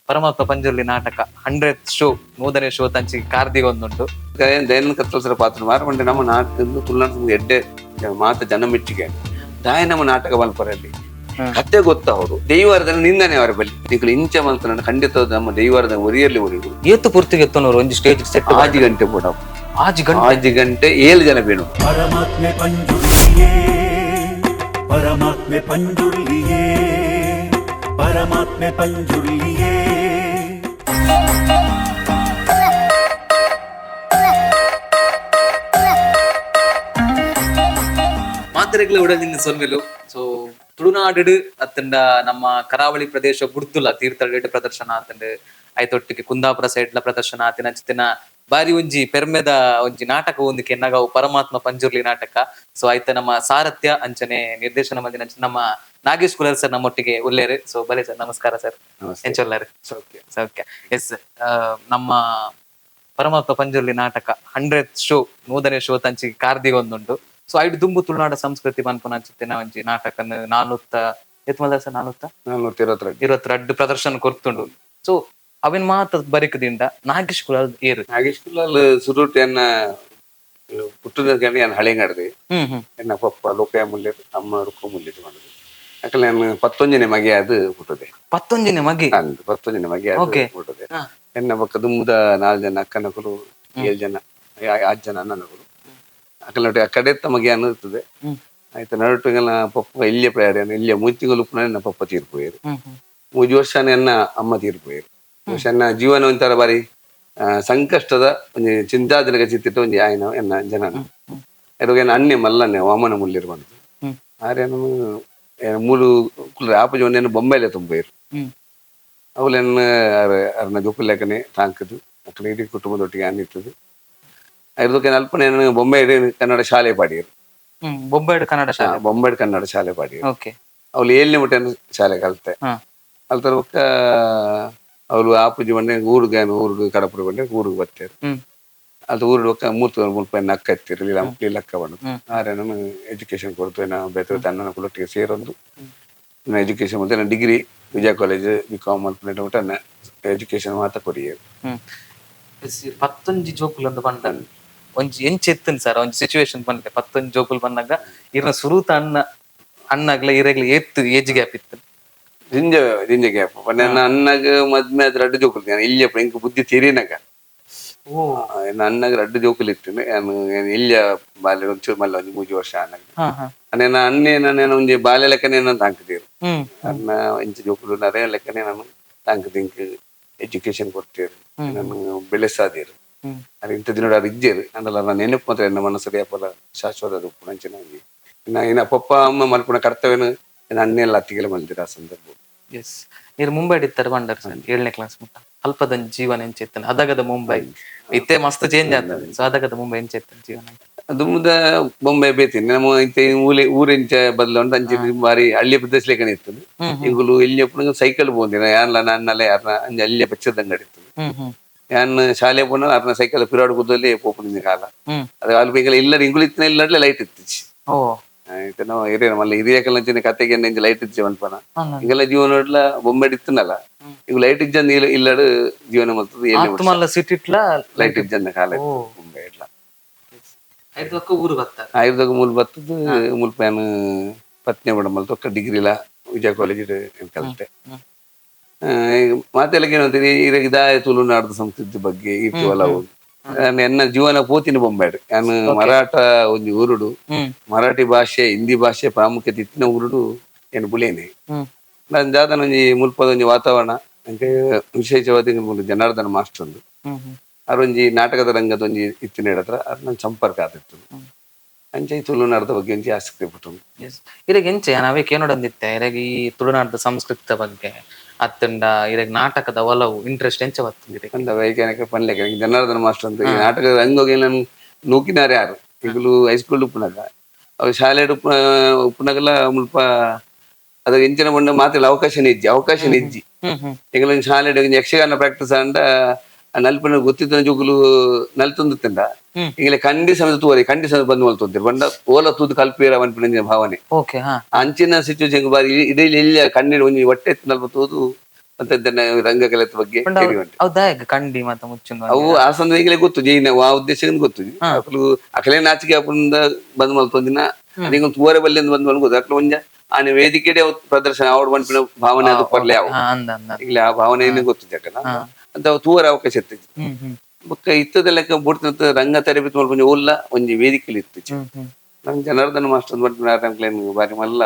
ಪರಮಾತ್ಮ ಪಂಜುರ್ಲಿ ನಾಟಕ 100 show 100ನೇ show ತಂಚಿ ಕಾರ್ದಿಗ ಒಂದುಂಟು. Dayananda ಕತ್ತಲ್ಸರ ಪಾತ್ರ ಮಾರ ನಮ್ಮ ನಾಟಕ ತುಳುನಾಡು ಎಡ್ಡೆ ಮಾತ ಜನ ಮೆಚ್ಚುಗೆ ದಾಯ ನಮ್ಮ ನಾಟಕ ಮಲ್ಪರಲ್ಲಿ ಕತೆ ಗೊತ್ತ ಅವರು ದೈವಾರದ ನಿಂದನೆ ಅವರ ಬಳಿ ನಿಕಲು ಇಂಚ ಮಲ್ತನ ಖಂಡಿತ ನಮ್ಮ ದೈವಾರದ ಒರಿಯಲ್ಲಿ ಒರಿಯು. ಏತು ಪೂರ್ತಿಗೆ ಎತ್ತನವರು ಒಂಜಿ ಸ್ಟೇಜ್ ಸೆಟ್? ಆಜಿ ಗಂಟೆ ಪೋಡ. ಆಜಿ ಗಂಟೆ? ಆಜಿ ಗಂಟೆ 7 ಜನ ಬೇಣು. ಪರಮಾತ್ಮೆ ಪಂಜುರ್ಲಿಯೇ, ಪರಮಾತ್ಮೆ ಪಂಜುರ್ಲಿಯೇ, ಪರಮಾತ್ಮೆ ಪಂಜುರ್ಲಿಯೇ. ಮಾತೆರೆಗ್ಲ ಉಡಲಿನ ಸೊಲ್ಮೆಲು. ಸೊ ತುಳುನಾಡು ಅತ್ತಂಡ ನಮ್ಮ ಕರಾವಳಿ ಪ್ರದೇಶ ಬುಡ್ದುಲ ತೀರ್ಥಹಳ್ಳಿ ಪ್ರದರ್ಶನ ಆತಂಡ್, ಐತೊಟ್ಟಿಗೆ ಕುಂದಾಪುರ ಸೈಡ್ ಲ ಪ್ರದರ್ಶನ ಆತಿನ ಅಂಚಿತ್ತಿನ ಬಾರಿ ಒಂಜಿ ಪೆರ್ಮೆದ ಒಂಜಿ ನಾಟಕ ಒಂದು ಕೆನ್ನಗಾವು ಪರಮಾತ್ಮ ಪಂಜುರ್ಲಿ ನಾಟಕ. ಸೊ ಆಯ್ತ ನಮ್ಮ ಸಾರಥ್ಯ ಅಂಚನೆ ನಿರ್ದೇಶನ ಮಂದಿನ ಅಂಚನೆ ನಮ್ಮ ನಾಗೇಶ್ ಕುಲರ್ ಸರ್ ನಮ್ಮೊಟ್ಟಿಗೆ ಉಲ್ಲೇರು. ಸೊ ಬಲೆ ಸರ್, ನಮಸ್ಕಾರ ಸರ್. ನಮಸ್ತೆ. ಎಂಚೊಲ್ಲಾರು? ಸೌಖ್ಯ. ಸೌಖ್ಯ. ಎಸ್, ನಮ್ಮ ಪರಮಾತ್ಮ ಪಂಜುರ್ಲಿ ನಾಟಕ 100 ಶೋ 100ನೇ ಶೋ ತಂಚಿ ಕಾರ್ದಿಗ ಒಂದುಂಟು. ಸೊ ಐಡ್ ದುಂಬು ತುಳುನಾಡ ಸಂಸ್ಕೃತಿ ಪನ್ಪುನ ಅಂಚಿತ್ತಿನ ಒಂಜಿ ನಾಟಕ ನಾನೂತ್ತ ಎತ್ ಮಲ್ಲ ಸರ್, ನಾನೂತ್ತ 422. 22 ಪ್ರದರ್ಶನ ಕೊರ್ತುಂಡು. ಸೊ ಅವಿನ ಮಾತ ಬರಿಕದಿಂದ ನಾಗೇಶ್ ಕುಲಾಲ್ ಏರು? ನಾಗೇಶ್ ಕುಲಾಲ್ ಸುರುಟ್ ಎನ್ನ ಪುಟ್ಟದ ಗಣಿ ಹಳೆಂಗಾಡ್ದೆ. ಹ್ಮ್ ಹ್ಮ್ ಎನ್ನ ಪಪ್ಪ ಲೋಕಯ ಮುಲ್ಲೇರು, ಅಮ್ಮ ರುಕ್ಕ ಮುಲ್ಲೇರು ಮಾಡೋದು. ಯಾಕಂದ್ರೆ ನಾನು ಪತ್ತೊಂಜನೇ ಮಗೆ ಅದು ಪುಟ್ಟದೆ. ಪತ್ತೊಂಜಿನ ಮಗೆ? ಅಂದ್ ಪತ್ತೊಂಜನೇ ಮಗೆ ಅದು ಪುಟ್ಟದೆ. ಎನ್ನ ಬೊಕ್ಕ ದುಂಬುದ 4 ಜನ ಅಕ್ಕನಕುಲು, 7 ಜನ, 6 ಜನ ಅಣ್ಣನಕುಲು. ಅಕ್ಕನ ಕಡೆತ್ತ ಮಗೆ ಅನ್ನಿರ್ತದೆ. ಆಯ್ತು, ನಡುಟುಗೆಲ್ಲ ಪಪ್ಪ ಇಲ್ಲಿಯ ಪ್ರಯಾಣ ಇಲ್ಲಿಯ 3 ತಿಂಗಳು ಉಪ್ಪುನ ಎನ್ನ ಪಪ್ಪ ತೀರ್ಪೋಯರು. ಹ್ಮ್ ಹ್ಮ್ 3 ವರ್ಷ ಎನ್ನ ಅಮ್ಮ ತೀರ್ಪೋಯರು. ಬಹುಶಃ ಎನ್ನ ಜೀವನ ಒಂಥರ ಬಾರಿ ಸಂಕಷ್ಟದ ಒಂಜಿ ಚಿಂತಾಜನಕ ಚಿತ್ತಿಟ್ಟು ಒಂಜಿ ಆಯ್ನ ಎನ್ನ ಜನನ. ಎನ್ನ ಅಣ್ಣೆ ಮಲ್ಲನ್ನೆ ವಾಮನ ಮುಲ್ಲಿರು ಬಂದು ಆರ್ಯನು ಮೂಲು ಕುಲ್ರೆ ಆಪುಜ ಒಂದೇನು ಬೊಂಬೈಲೆ ತುಂಬೇರು. ಅವಲೆನ್ನ ಅರ್ನ ಜೋಕುಲೆಕ್ಕನೆ ತಾಂಕದು ಅಕ್ಕನ ಇಡೀ ಕುಟುಂಬದೊಟ್ಟಿಗೆ ಅನ್ನಿತ್ತದು. ಐದಕ್ಕೆ ಅಲ್ಪನೆ ಬೊಂಬೆ ಕನ್ನಡ ಶಾಲೆ ಪಾಡಿಯರು. ಬೊಂಬೈ ಕನ್ನಡ ಶಾಲೆ? ಬೊಂಬೆ ಕನ್ನಡ ಶಾಲೆ ಪಾಡಿಯರು. ಅವಳು 7ನೇ ಮುಟ್ಟೆ ಶಾಲೆ ಕಲ್ತೆ. ಅಲ್ತರ ಬೊಕ್ಕ ಅವಳು ಆಪುಜಿ ಬಂಡೆ ಊರಿಗೆ ಊರಿಗೆ ಕಡಪುರ ಬಂಡೆ ಊರಿಗೆ ಬರ್ತಾರೆ. ಅದು ಊರು ಬೊಕ್ಕ ಮೂರ್ತ ಮುಲ್ಪ ಅಕ್ಕ ಇತ್ತಿರು, ಲೀಲಾ ಲೀಲಕ್ಕ ಬಂದು ಆರೆ ನಾನು ಎಜುಕೇಶನ್ ಕೊಡ್ತು. ನಾ ಬೇತೆ ತನ್ನ ಕುಲೊಟ್ಟಿಗೆ ಸೇರೊಂದು ಎಜುಕೇಶನ್ ಮತ್ತೆ ನಾನು ಡಿಗ್ರಿ ವಿಜಯ college B com ಮಲ್ಪನೆ ಮುಟ್ಟ ಎಜುಕೇಶನ್ ಮಾತ ಕೊರಿಯರು. ಪತ್ತೊಂಜಿ ಜೋಕುಲು ಅಂತ ಬಂದ ಒಂಜಿ ಎಂಚ ಎತ್ತನ್ ಸರ್, ಒಂಜಿ ಸಿಚುವೇಶನ್ ಬಂದೆ. ಪತ್ತೊಂಜಿ ಜೋಕುಲು ಬಂದಾಗ ಇರ್ನ ಸುರೂತ ಅಣ್ಣ ಅಣ್ಣಗ್ಲ ಇರಗ್ಲ ಏತ್ ಏಜ್ ಗ್ಯಾಪ್ ಇತ್ತು? ಜಿಂಜ ಜಿಂಜ ಗ್ಯಾಪ್. ನನ್ನ ಅಣ್ಣಗ ಮದ್ಮೆ ಆದ್ ರಡ್ಡು ಜೋಕುಲು. ನಾನು ಇಲ್ಲಿಯಪ್ಪ ಇಂಕ್ ಬುದ್ಧಿ ತೀರಿನಾಗ. ಓ. ನನ್ನ ಅಣ್ಣಗ ರಡ್ಡು ಜೋಕುಲು ಇತ್ತು. ನಾನು ಇಲ್ಲಿಯ ಬಾಲ್ಯ ಒಂಚೂರು ಮಲ್ಲ ಒಂಜಿ 3 ವರ್ಷ ಅಣ್ಣಗ. ಹಾ ಹಾ ನನ್ನ ಅಣ್ಣೆ ನನ್ನ ಒಂಜಿ ಬಾಲ್ಯ ಲೆಕ್ಕನೆ ನಾನು ತಾಂಕದೀರು. ಅಣ್ಣ ಇಂಚ ಜೋಕುಲು ನರೇ ಲೆಕ್ಕನೆ ನಾನು ತಾಂಕದಿಂಕ್ ಎಜುಕೇಶನ್ ಕೊಡ್ತೀರು, ನಾನು ಬೆಳೆಸಾದೀರು. ಅದು ಇಂಥ ದಿನ ಅದು ಇಜ್ಜೇರು ಅಂದಲ್ಲ ನನ್ನ ನೆನಪು ಮಾತ್ರ ಎನ್ನ ಮನಸ್ಸು ಅಪ್ಪಲ ಶಾಶ್ವತ ಉಪ್ಪು ಅಂಚಿನ ಒಂಜಿ ಇನ್ನ ಇನ್ನ ಪಪ್ಪ ಅಮ್ಮ ಮಲ್ಪುನ ಕರ್ತವ್ಯನು ಎನ್ನ ಅಣ್ಣೆಲ್ಲ ಅತ್ತಿಗೆಲ್ಲ ಮಲ್ದಿರ ಆ ಸಂದರ್ಭ. ಎಸ್, ನೀರು ಮುಂಬೈ ಇತ್ತಾರೆ ಬಂಡರ್ ಸರ್ 7ನೇ ಕ್ಲಾಸ್ ಮುಟ್ಟ. ಅಲ್ಪದ ಜೀವನ ಎಂಚ ಇತ್ತನ ಅದಗದ ಮುಂಬೈ? ಇತ್ತೆ ಮಸ್ತ್ ಚೇಂಜ್ ಆಗ್ತದೆ. ಸೊ ಅದಗದ ಮುಂಬೈ ಎಂಚ ಇತ್ತನ ಜೀವನ? ದುಮ್ಮದ ಬೊಂಬೆ ಬೇತೀನಿ ನಮ್ಮ ಇಂತ ಊಲೆ ಊರಿಂಚ ಬದಲು ಅಂತ ಅಂಚೆ ಬಾರಿ ಹಳ್ಳಿ ಪ್ರದೇಶ ಲೇಖನ ಇತ್ತು. ಇಂಗುಲು ಇಲ್ಲಿ ಎಪ್ಪುನಗ ಸೈಕಲ್ ಪೋಂದಿನ ಯಾನ್ಲ ನನ್ನಲ್ಲ ಯಾರನ್ನ ಅಂಜ ಅಲ್ಲಿಯ ಪಚ್ಚದಂಗಡಿ ಇತ್ತು. ಹ್ಮ್ ಹ್ಮ್ ಯಾನ್ ಶಾಲೆ ಪೋನ ಅರ್ನ ಸೈಕಲ್ ಪಿರಾಡ್ ಕೂದಲ್ಲಿ ಪೋಪುನ ಕಾಲ. ಅದು ಅಲ್ಲಿ ಬೇಕಲ್ಲ ಇಲ್ಲ, ಇಂಗುಲು ಇತ್ತಿನ ಇಲ್ಲಡ್ಲೆ ಲೈಟ್ ಇತ್ತಿಚ್ಚಿ. ಓ. ಆಯ್ತು, ನಾವು ಹಿರಿಯ ಮಲ್ಲ ಹಿರಿಯ ಕಲ್ಲಂಚಿನ ಕತೆಗೆ ಇಂಚ ಲೈಟ್ ಇಚ್ಚಿ ಮನ್ಪನ. ಹಿಂಗೆಲ್ಲ ಜೀವನ ಇಡ್ಲ ಬೊಂಬೆ ಇತ್ತನಲ್ಲ, ಈಗ ಲೈಟ್ ಇಜ್ಜಂದ ಇಲ್ಲಡು ಜೀವನ ಮಲ್ತದ್ದು 7ನೇ ವರ್ಷ. ಆತ್ಮಲ್ಲ ಸಿಟಿ ಇಟ್ಲ? ಲೈಟ್ ಇಜ್ಜಂದ ಕಾಲ ಇತ್ತು ಬೊಂಬೆ ಇಡ್ಲ. ಐದಕ್ಕ ಊರು ಬರ್ತಾರೆ? ಆಯುರ್ದಾಗ ಮೂಲ್ ಬತ್ತದ ಮುಲ್ಪ ಏನು ಪತ್ನಿ ಬಡ ಮಲ್ತ ಒಕ್ಕ ಡಿಗ್ರಿಲ ವಿಜಯ ಕಾಲೇಜ್ ಕಲಿತೆ. ಈಗ ಮಾತೆಲ್ಲ ಏನಂತೀರಿ, ಈಗ ಇದಾಯ ತುಳುನಾಡದ ಸಂಸ್ಕೃತಿ ಬಗ್ಗೆ ಇತ್ತು ಒಲವು. ನಾನು ಎನ್ನ ಜೀವನ ಪೋತಿನ ಬೊಂಬಾಡು. ನಾನು ಮರಾಠ ಒಂದು ಊರುಡು ಮರಾಠಿ ಭಾಷೆ ಹಿಂದಿ ಭಾಷೆ ಪ್ರಾಮುಖ್ಯತೆ ಇತ್ತಿನ ಊರುಡು ಏನು ಬುಲೇನೆ. ನಾನು ಜಾತನ ಒಂಜಿ ಮುಲ್ಪದ ಒಂಜಿ ವಾತಾವರಣ ಅಂಕೆ ವಿಶೇಷವಾದ ಮೂಲು ಜನಾರ್ದನ ಮಾಸ್ಟರ್ ಒಂದು ಹ್ಮ್ ಹ್ಮ್ ಅರೊಂಜಿ ನಾಟಕದ ರಂಗದ ಒಂಜಿ ಇತ್ತಿನ ಹತ್ರ ಅದು ನನ್ನ ಸಂಪರ್ಕ ಆದಿತ್ತು. ಅಂಚೆ ಈ ತುಳುನಾಡದ ಬಗ್ಗೆ ಒಂಜಿ ಆಸಕ್ತಿ ಪುಟ್ಟು. ಎಸ್, ಇರಗ ಎಂಚೆ ನಾವೇ ಕೇನೋಡಂದಿತ್ತೆ, ಇರಗ ಈ ತುಳುನಾಡದ ಸಂಸ್ಕೃತಿದ ಬಗ್ಗೆ ಅತ್ತಂಡ ಇರಗ ನಾಟಕದ ಒಲವು ಇಂಟ್ರೆಸ್ಟ್ ಎಂಚ ಬರ್ತದೆ? ಅಂದ ವೈಜ್ಞಾನಿಕ ಪನ್ಲೆಕ ಜನಾರ್ದನ ಮಾಸ್ಟರ್ ಅಂತ ಈ ನಾಟಕದ ರಂಗೋಗಿ ನಾನು ನೂಕಿನಾರೆ ಯಾರು ಈಗಲೂ ಹೈಸ್ಕೂಲ್ ಉಪ್ಪುನಾಗ ಅವು ಶಾಲೆ ಉಪ್ಪ ಉಪ್ಪುನಾಗಲ ಮುಲ್ಪ ಅದ್ರ ಎಂಚಿನ ಬಣ್ಣ ಮಾತ್ರ ಅವಕಾಶ ಇಜ್ಜಿ, ಅವಕಾಶ ಇಜ್ಜಿ. ಹ್ಮ್ ಹ್ಮ್ ಎಂಗಲ ಶಾಲೆ ಯಕ್ಷಗಾನ ಪ್ರಾಕ್ಟೀಸ್ ಅಂಡ ನಲ್ಪನ ಗೊತ್ತಿದ್ದ ಜೋಕುಲು ನಲ್ತೊಂದು ತಿಂದ. ಇಂಗಲೆ ಕಂಡಿ ಸಮೇತ ತೂವರೆ ಕಂಡಿ ಸಮೇತ ಬಂದು ಮಲ್ತೊಂದಿರು ಬಂಡ ಓಲ ತೂದು ಕಲ್ಪೀರ ಮನ್ಪಿನ ಭಾವನೆ. ಓಕೆ ಹಾ ಅಂಚಿನ ಸಿಚುವೇಶನ್ ಬಾರಿ ಇಡೀ ಇಲ್ಲಿ ಕಣ್ಣೀರು ಒಂಜಿ ಹೊಟ್ಟೆ ನಲ್ಪ ತೂದು. ಅಂತ ರಂಗಕಲೆತ ಬಗ್ಗೆ ತೆರಿಯುವಂಟು. ಅವು ದಾಯಗ್ ಕಂಡಿ ಮಾತ ಮುಚ್ಚುಂದು. ಅವು ಆ ಸಂದರ್ಭ ಗೊತ್ತು ಜೈನ ಆ ಉದ್ದೇಶ ಗೊತ್ತು. ಅಕಲು ಅಕಲೇ ನಾಚಿಕೆ ಅಪ್ಪಂದ ಬಂದ್ ಮಲ್ತೊಂದಿನ ಅದೀಗ ತೂವರೆ ಬಲ್ಲಿ ಬಂದ್ ಮಲ್ ಗೊತ್ತು. ಅಕ್ಲು ಒಂಜ ಆನೆ ವೇದಿಕೆಡೆ ಅವು ಪ್ರದರ್ಶನ ಅವಡ್ ಪನ್ಪಿನ ಭಾವನೆ ಅದು ಪರ್ಲೆ ಅವು. ಹಾ, ಅಂದ ಅಂದ. ಈಗಲೇ ಆ ಭಾವನೆ ಏನು ಗೊತ್ತು ಜಕನ ಅಂತ ಅವು ತೂವರೆ ಅವಕಾಶ ಇತ್ತು. ಹ್ಮ್ ಹ್ಮ್ ಬೊಕ್ಕ ಇತ್ತದ ಲೆಕ್ಕ ಬುಡ್ತಿನ ರಂಗ ತರಬೇತಿ ಮಲ್ಪೊಂಜಿ ಓಲ್ಲ ಒಂಜಿ ವೇದಿಕೆಲಿ ಇತ್ತು. ಹ್ಮ್ ಹ್ಮ್ ನಮ್ ಜನಾರ್ದನ ಮಾಸ್ಟರ್ ಬಂದ್ ಬಾರಿ ಮಲ್ಲ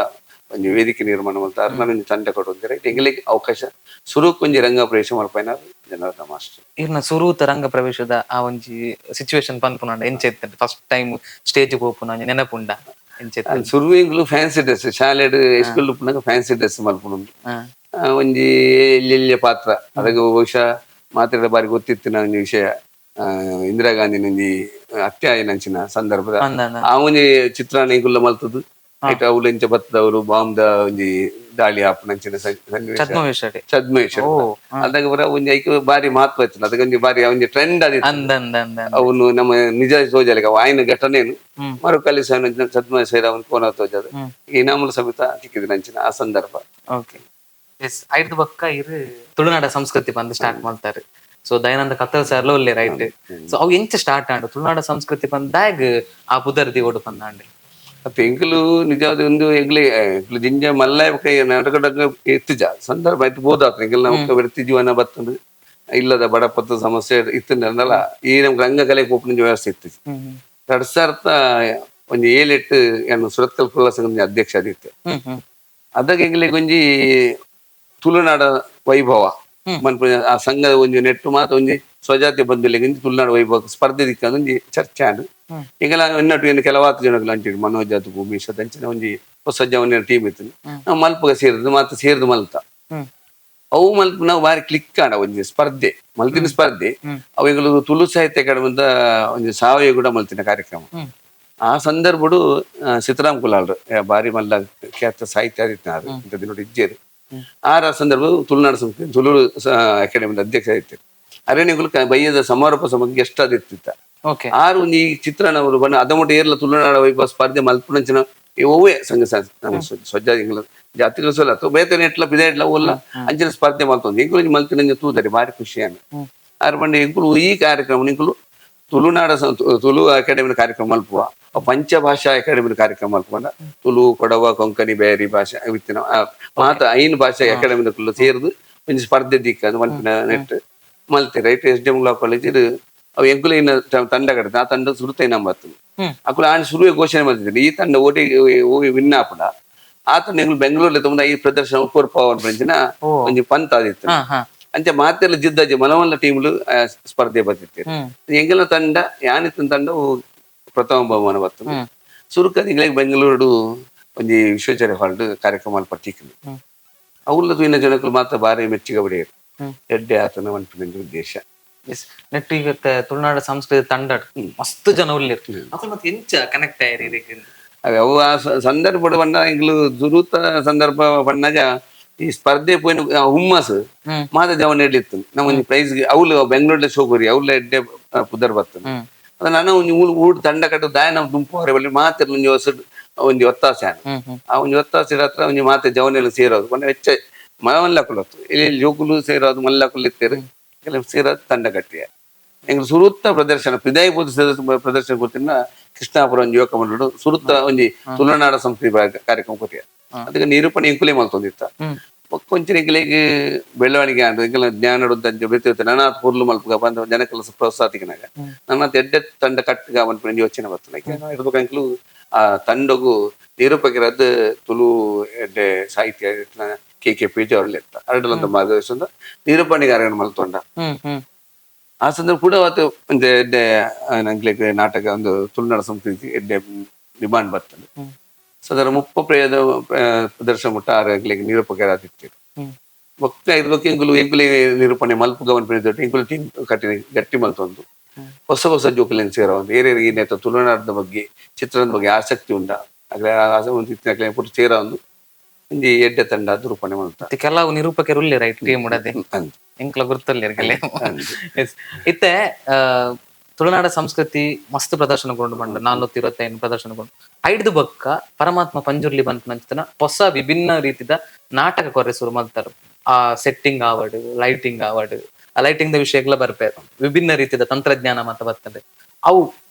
ಒಂಜಿ ವೇದಿಕೆ ನಿರ್ಮಾಣ ಮಲ್ತ ಒಂಜಿ ತಂಡ ಕೊಟ್ಟೊಂದಿರ ಎಂಗ್ಲಿಗ್ ಅವಕಾಶ ಸುರುಕ್ ಒಂಜಿ ರಂಗ ಪ್ರವೇಶ ಮಲ್ಪೈನ ಜನಾರ್ದನ ಮಾಸ್ಟರ್. ಇರ್ನ ಸುರೂತ ರಂಗ ಪ್ರವೇಶದ ಆ ಒಂಜಿ ಸಿಚುವೇಶನ್ ಪನ್ಪುನಾಂಡ ಎಂಚ ಇತ್ತಂತೆ? First time stage ಪೋಪುನ ಒಂಜಿ ನೆನಪುಂಡ ಎಂಚ ಇತ್ತು? ಸುರು ಎಂಗ್ಲು ಫ್ಯಾನ್ಸಿ ಡ್ರೆಸ್ ಶಾಲೆಡ್ ಸ್ಕೂಲ್ ಉಪ್ಪುನಗ ಫ್ಯಾನ್ಸಿ ಡ್ರೆಸ್ ಮಲ್ಪುನುಂಡು. ಒಂಜಿ ಎಲ್ಲಿ ಪಾತ್ರ ಅದಕ್ಕೆ ಬಹುಶಃ ಮಾತ್ರೆ ಬಾರಿ ಗೊತ್ತಿತ್ತಿನ ಒಂಜಿ ವಿಷಯ, ಇಂದಿರಾ ಗಾಂಧಿ ಒಂಜಿ ಹತ್ಯೆ ಆಯಿನಂಚಿನ ಸಂದರ್ಭದ ಅಂದ ಅಂದ. ಆ ಒಂಜಿ ಚಿತ್ರಾನ್ನ ಎಂಕುಲ್ಲ ಮಲ್ತದ್ದು. ಐಟ್ ಅವ್ಲು ಎಂಚ ಬತ್ತದವರು ಬಾಂಬ್ದ ಒಂಜಿ ದಾಳಿ ಆಪುನಂಚಿನ ಸನ್ನಿವೇಶ. ಛದ್ಮವೇಷಡ್. ಛದ್ಮವೇಷ. ಅದಾಗ ಪೂರ ಒಂಜಿ ಐಕ್ ಬಾರಿ ಮಹತ್ವ ಇತ್ತು. ಅದಕ್ಕೆ ಒಂಜಿ ಬಾರಿ ಒಂಜಿ ಟ್ರೆಂಡ್ ಅದಿತ್ತು. ಅಂದ ಅಂದ ಅಂದ ಅಂದ. ಅವನು ನಮ್ಮ ನಿಜ ತೋಜಲಿಕ್ಕೆ ಅವ ಆಯ್ನ ಘಟನೆನು ಮರುಕಳಿಸ ಛದ್ಮವೇಷ ಅವನು ಕೋನ ತೋಜದು ಇನಾಮುಲ ಸಮೇತ ಸಿಕ್ಕಿದ ಆ ಸಂದರ್ಭ. Okay, yes. ಐದು ಬಕ್ಕ ಇರು ತುಳುನಾಡ ಸಂಸ್ಕೃತಿ ಬಂದು ಸ್ಟಾರ್ಟ್ ಮಾಡ್ತಾರೆ. ಸೊ ದಯಾನಂದ ಕತ್ತಲ್ ಸರ್ಲ ಒಲ್ಲೆ ರೈಟ್. ಸೊ ಅವು ಎಂಚ ಸ್ಟಾರ್ಟ್ ಆಂಡು ತುಳುನಾಡ ಸಂಸ್ಕೃತಿ ಬಂದಾಗ ಆ ಪುದರ್ ದಿವೋಡು ಬಂದಾಂಡೆ? ಮತ್ತೆ ಎಂಕಲು ನಿಜವಾದ ಒಂದು ಎಂಗ್ಲೆ ಎಂಕ್ಲು ಜಿಂಜ ಮಲ್ಲ ಬೊಕ್ಕ ನಾಟಕ ಇತ್ತುಜ ಸಂದರ್ಭ ಆಯ್ತು ಬೋದಾತ ಎಂಕಲ್ ನಮ್ಮ ವೃತ್ತಿ ಜೀವನ ಬತ್ತಂದು ಇಲ್ಲದ ಬಡಪತ್ತ ಸಮಸ್ಯೆ ಇತ್ತಂದಲ್ಲ ಈ ನಮ್ಗೆ ರಂಗಕಲೆ ಪೋಪುನ ವ್ಯವಸ್ಥೆ ಇತ್ತು. 2007 ಏನು ಸುರತ್ಕಲ್ ಕುಲ ಸಂಘದ ಅಧ್ಯಕ್ಷ ಆದಿತ್ತೆ. ಹ್ಮ್ ಹ್ಮ್ ಅದಾಗ ಎಂಗ್ಲಿಗೆ ಒಂಜಿ ತುಳುನಾಡ ವೈಭವ ಮನ್ಪುನ ಆ ಸಂಘದ ಒಂಜಿ ನೆಟ್ಟು ಮಾತ ಒಂಜಿ ಸ್ವಜಾತಿ ಬಂಧುಲೆಗ್ ಒಂಜಿ ತುಳುನಾಡ ವೈಭವ ಸ್ಪರ್ಧೆ ದಿಕ್ಕ ಒಂಜಿ ಚರ್ಚೆ ಆಂಡ್. ಈಗೆಲ್ಲ ಎನ್ನಟ್ಟು ಏನು ಕೆಲವಾತು ಜನಗಳು ಅಂಚಿಡ್ ಮನೋಜ್ ಅದು ಭೂಮೀಶ್ ಅಂಚಿನ ಒಂಜಿ ಹೊಸ ಜವನ ಟೀಮ್ ಇತ್ತು. ನಾವು ಮಲ್ಪಗ ಸೇರಿದ್ದು ಮಾತ ಸೇರಿದು ಮಲ್ತ. ಅವು ಮಲ್ಪ ನಾವು ಬಾರಿ ಕ್ಲಿಕ್ ಆಂಡ ಒಂಜಿ ಸ್ಪರ್ಧೆ ಮಲ್ತಿನ ಸ್ಪರ್ಧೆ. ಅವು ಎಂಕುಲು ತುಳು ಸಾಹಿತ್ಯ ಅಕಾಡೆಮಿ ಅಂತ ಒಂಜಿ ಸಾವಯವ ಕೂಡ ಮಲ್ತಿನ ಕಾರ್ಯಕ್ರಮ. ಆ ಸಂದರ್ಭಡು ಸೀತಾರಾಮ್ ಕುಲಾಲ್ರು ಬಾರಿ ಮಲ್ಲ ಖ್ಯಾತ ಸಾಹಿತ್ಯ ಆದಿತ್ಯನಾರು ಇಂಥ ದಿನ ಇಜ್ಜೇರು ಆರ ಸಂದರ್ಭ ತುಳುನಾಡು ಸಂಸ್ಥೆ ತುಳು ಅಕಾಡೆಮಿ ಅಧ್ಯಕ್ಷ ಆದಿತ್ಯ ಅರಣ್ಯಗಳು ಬಯ್ಯದ ಸಮಾರೋಪ ಸಭೆಗೆ ಗೆಸ್ಟ್ ಆದಿತ್ತಿತ್ತ. ಆರು ಒಂದು ಈ ಚಿತ್ರಣವರು ಬಣ್ಣ ಅದಮುಟ್ಟ ಏರ್ಲ ತುಳುನಾಡ ವೈಭವ ಸ್ಪರ್ಧೆ ಮಲ್ಪುನಂಚಿನ ಈ ಒವ್ವೇ ಸಂಘ ಸ್ವಜ್ಜ ಜಾತಿಗಳು ಸೊಲ್ಲ ಅಥವಾ ಬೇತನೆ ಎಟ್ಲ ಬಿದ ಎಟ್ಲ ಒಲ್ಲ ಅಂಚಿನ ಸ್ಪರ್ಧೆ ಮಲ್ತೊಂದು ಎಂಕುಲು ಒಂಜಿ ಮಲ್ತಿನಂಚ ತೂದರೆ ಬಾರಿ ಖುಷಿಯಾನ. ಆರು ಪಂಡ ಎಂಕುಲು ಈ ಕಾರ್ಯಕ್ರಮ ಎಂಕುಲು ತುಳುನಾಡ ತುಳು ಅಕಾಡೆಮಿನ ಕಾರ್ಯಕ್ರಮ ಮಲ್ಪುವ ಅವು ಪಂಚಭಾಷಾ ಅಕಾಡೆಮಿನ ಕಾರ್ಯಕ್ರಮ ಮಲ್ಪುವ ತುಳು ಕೊಡವ ಕೊಂಕಣಿ ಬೇರಿ ಭಾಷೆ ವಿತ್ತಿನ ಮಾತ ಐನ್ ಭಾಷೆ ಅಕಾಡೆಮಿದ ಕುಲ್ಲ ಸೇರ್ದು ಒಂಜಿ ಸ್ಪರ್ಧೆ ದಿಕ್ಕ ಅದು ಮಲ್ಪಿನ ನೆಟ್ ಮಲ್ತೆ right. S D M law college ಅವು ಎಂಕುಲು ಇನ್ನ ತಂಡ ಕಟ್ಟದ ಆ ತಂಡ ಸುರುತ ಇನಾಮ ಬರ್ತದೆ. ಅಕುಲು ಆನ್ ಸುರುವೆ ಘೋಷಣೆ ಮಾಡ್ತಿದ್ರು ಈ ತಂಡ ಓಟಿ ಹೋಗಿ ವಿನ್ ಆಪುಂಡ ಆ ತಂಡ ಎಂಕುಲು ಬೆಂಗಳೂರಲ್ಲಿ ತುಂಬ ಈ ಪ್ರದರ್ಶನ ಕೊರ್ಪ ಪಂಚಿನ ಒಂಜಿ ಪಂತ ಆದಿತ್ತು. ಹಾ ಹಾ ಅಂಚ ಮಾತೆಲ್ಲ ಜಿದ್ದಾಜಿ ಮಲಮಲ್ಲ ಟೀಮ್ಲು ಸ್ಪರ್ಧೆ ಬರ್ತಿತ್ತು. ಎಂಗೆಲ್ಲ ತಂಡ ಯಾನಿತ್ತಿನ ತಂಡ ಪ್ರಥಮ ಬಹುಮಾನ ಬರ್ತದೆ. ಸುರುಕ ಎಂಗ್ಲಿಗ್ ಬೆಂಗಳೂರು ಒಂಜಿ ವಿಶ್ವೇಶ್ವರ ಹಾಲ್ ಕಾರ್ಯಕ್ರಮ ಪಟ್ಟಿಕ್ಕು. ಅವುಲ್ಲ ತೂಯಿನ ಜನಕುಲು ಮಾತ್ರ ಬಾರಿ ಮೆಚ್ಚುಗೆ ಪಡೆಯರು. ಎಡ್ಡೆ ಆತನ ಮನ್ಪಿನ ಉದ್ದೇಶ. ಎಸ್, ನೆಟ್ ಈಗ ತುಳುನಾಡ ಸಂಸ್ಕೃತಿ ತಂಡ ಮಸ್ತ್ ಜನ ಉಲ್ಲೇರು. ಅಕುಲು ಮತ್ತೆ ಎಂಚ ಕನೆಕ್ಟ್ ಆಯ್ರಿ ಇದಕ್ಕೆ? ಅವು ಆ ಸಂದರ್ಭ ಪಂಡ ಎಂಕ್ಲು ಸುರುತ ಸಂದರ್ಭ ಪಣ್ಣಾಗ ಈ ಸ್ಪರ್ಧೆ ಪೋಯಿನ ಆ ಹುಮ್ಮಸ್ ಮಾತ ಜವನ ಇತ್ತು. ನಮ್ಮ ಒಂಜಿ ಪ್ರೈಸ್ ಅವ್ಲು ಬೆಂಗಳೂರಲ್ಲಿ ಶೋ ಕೊರಿ ಅವ್ಲ ಎಡ್ಡೆ ಪುದರ್ ಬರ್ತದೆ. ಅದ ನಾನು ಒಂಜಿ ಊರು ಊರು ತಂಡ ಕಟ್ಟು ದಾಯ ನಮ್ಮ ದುಂಪು ಹೊರೆ ಬಲ್ಲಿ ಮಾತೆಲ್ಲ ಒಂಜಿ ಹೊಸ ಒಂಜಿ ಒತ್ತಾಸೆ ಆಂಡ್. ಹ್ಮ್ ಹ್ಮ್ ಆ ಒಂಜಿ ಒತ್ತಾಸೆ ಹತ್ರ ಒಂಜಿ ಮಾತೆ ಜವನೆಲ್ಲ ಸೇರೋದು ಪಂಡ ಹೆಚ್ಚ ಮಲ್ಲಕುಲು ಇಲ್ಲಿ ಜೋಕುಲು ಸೇರೋದು ಮಲ್ಲಕುಲು ಇತ್ತೇರು ಕೆಲವು ಸೇರೋದು ತಂಡ ಕಟ್ಟಿಯ. ಎಂಕ್ಲು ಸುರುತ್ತ ಪ್ರದರ್ಶನ ಪಿದಾಯಿ ಪೋದು ಪ್ರದರ್ಶನ ಕೊಡ್ತಿನ ಕೃಷ್ಣಾಪುರ ಒಂಜಿ ಯುವಕ ಮಂಡಳು ಸುರುತ್ತ ಒಂಜಿ ತುಳುನಾಡ ಸಂಸ್ಕೃತಿ ಕಾರ್ಯಕ್ರಮ ಕೊಟ್ಟಿಯ. ಅದಕ್ಕೆ ನಿರೂಪಣೆ ಎಂಕುಲೇ ಮಲ್ತೊಂದಿತ್ತ. ಕೊಂಚ ಎಂಕ್ಲೆಗ್ ಬೆಳವಣಿಗೆ ಆಂಡ್ ಎಂಕಲ್ನ ಜ್ಞಾನ ಬೇತೆ ಬೇತೆ ನಾನಾತ್ ಪೊರ್ಲು ಮಲ್ಪುಗ ಪಂಡ ಜನಕ್ಕೆಲ್ಲ ಪ್ರೋತ್ಸಾಹ ತಿಕ್ಕಿನಾಗ ನನ್ನಾತ್ ಎಡ್ಡೆ ತಂಡ ಕಟ್ಟುಗ ಪನ್ಪಿನ ಯೋಚನೆ ಬರ್ತದೆ. ಇರ್ಬೇಕು ಎಂಕ್ಲು ಆ ತಂಡಗು ನಿರೂಪಕರಾದ ತುಳು ಎಡ್ಡೆ ಸಾಹಿತ್ಯ ಕೆ ಕೆ ಪೇಜ್ ಅವರಲ್ಲಿ ಇತ್ತ ಅರಡಲಂತ ಮಾರ್ಗದರ್ಶನ ನಿರೂಪಣೆಗಾರನ ಮಲ್ತೊಂಡ. ಹ್ಮ್ ಹ್ಮ್ ಆ ಸಂದರ್ಭ ಕೂಡ ಅವತ್ತು ಒಂದು ಎಡ್ಡೆ ನಂಗ್ಲಿಗ್ ನಾಟಕ ಒಂದು ತುಳುನಾಡ ಸಂಸ್ಕೃತಿ ಎಡ್ಡೆ ಡಿಮಾಂಡ್ ಬರ್ತದೆ. ಸಾಧಾರಣ 30 ಪ್ರಯೋದ ಪ್ರದರ್ಶನ ಮುಟ್ಟ ಆರು ಎಂಕ್ಲೆಗ್ ನಿರೂಪಕರಾದಿತ್ತು. ಬೊಕ್ಕ ಇರ್ಬೇಕು ಎಂಕುಲು ಎಂಕುಲೆ ನಿರೂಪಣೆ ಮಲ್ಪುಗ ಪನ್ಪಿನ ಎಂಕುಲು ಟೀಮ್ ಕಟ್ಟಿ ಗಟ್ಟಿ ಮಲ್ತೊಂದು ಹೊಸ ಹೊಸ ಜೋಕುಲೆನ್ ಸೇರವಂದು ಏರೇರು ಈ ನೇತ ತುಳುನಾಡದ ಬಗ್ಗೆ ಚಿತ್ರದ ಬಗ್ಗೆ ಆಸಕ್ತಿ ಉಂಡ ಅಗ್ಲೆ ಆಸೆ ಒಂದು ಇತ್ತಿನ ಪುಟ್ಟು ಸೇರವಂದು ಒಂಜಿ ಎಡ್ಡೆ ತಂಡ ನಿರೂಪಣೆ ಮಲ್ತ. ಮತ್ತೆ ಕೆಲವು ನಿರೂಪಕರು ಉಲ್ಲೆ ರೈಟ್ ಟೀಮ್ ಉಡದೆ. ಅಂದ್. ಎಂಕ್ಲ ಗುರ್ತುಲ್ಲೆರ್ ಕೆಲವು. ಎಸ್, ಇತ್ತೆ ತುಳುನಾಡ ಸಂಸ್ಕೃತಿ ಮಸ್ತ್ ಪ್ರದರ್ಶನಗೊಂಡು ಬಂಡ 425 ಪ್ರದರ್ಶನಗೊಂಡು ಐಡ್ದು ಬೊಕ್ಕ ಪರಮಾತ್ಮ ಪಂಜುರ್ಲಿ ಬಂತ ನಂಚಿನ ಹೊಸ ವಿಭಿನ್ನ ರೀತಿದ ನಾಟಕ ಕೊರ್ರೆ ಶುರು ಮಲ್ತಾರ. ಆ ಸೆಟ್ಟಿಂಗ್ ಆವಡ್, ಲೈಟಿಂಗ್ ಆವಡ್, ಆ ಲೈಟಿಂಗ್ the ವಿಷಯಕ್ಲ ಬರ್ಪೆ, ವಿಭಿನ್ನ ರೀತಿಯ ತಂತ್ರಜ್ಞಾನ ಮಾತ ಬರ್ತದೆ. ಅವು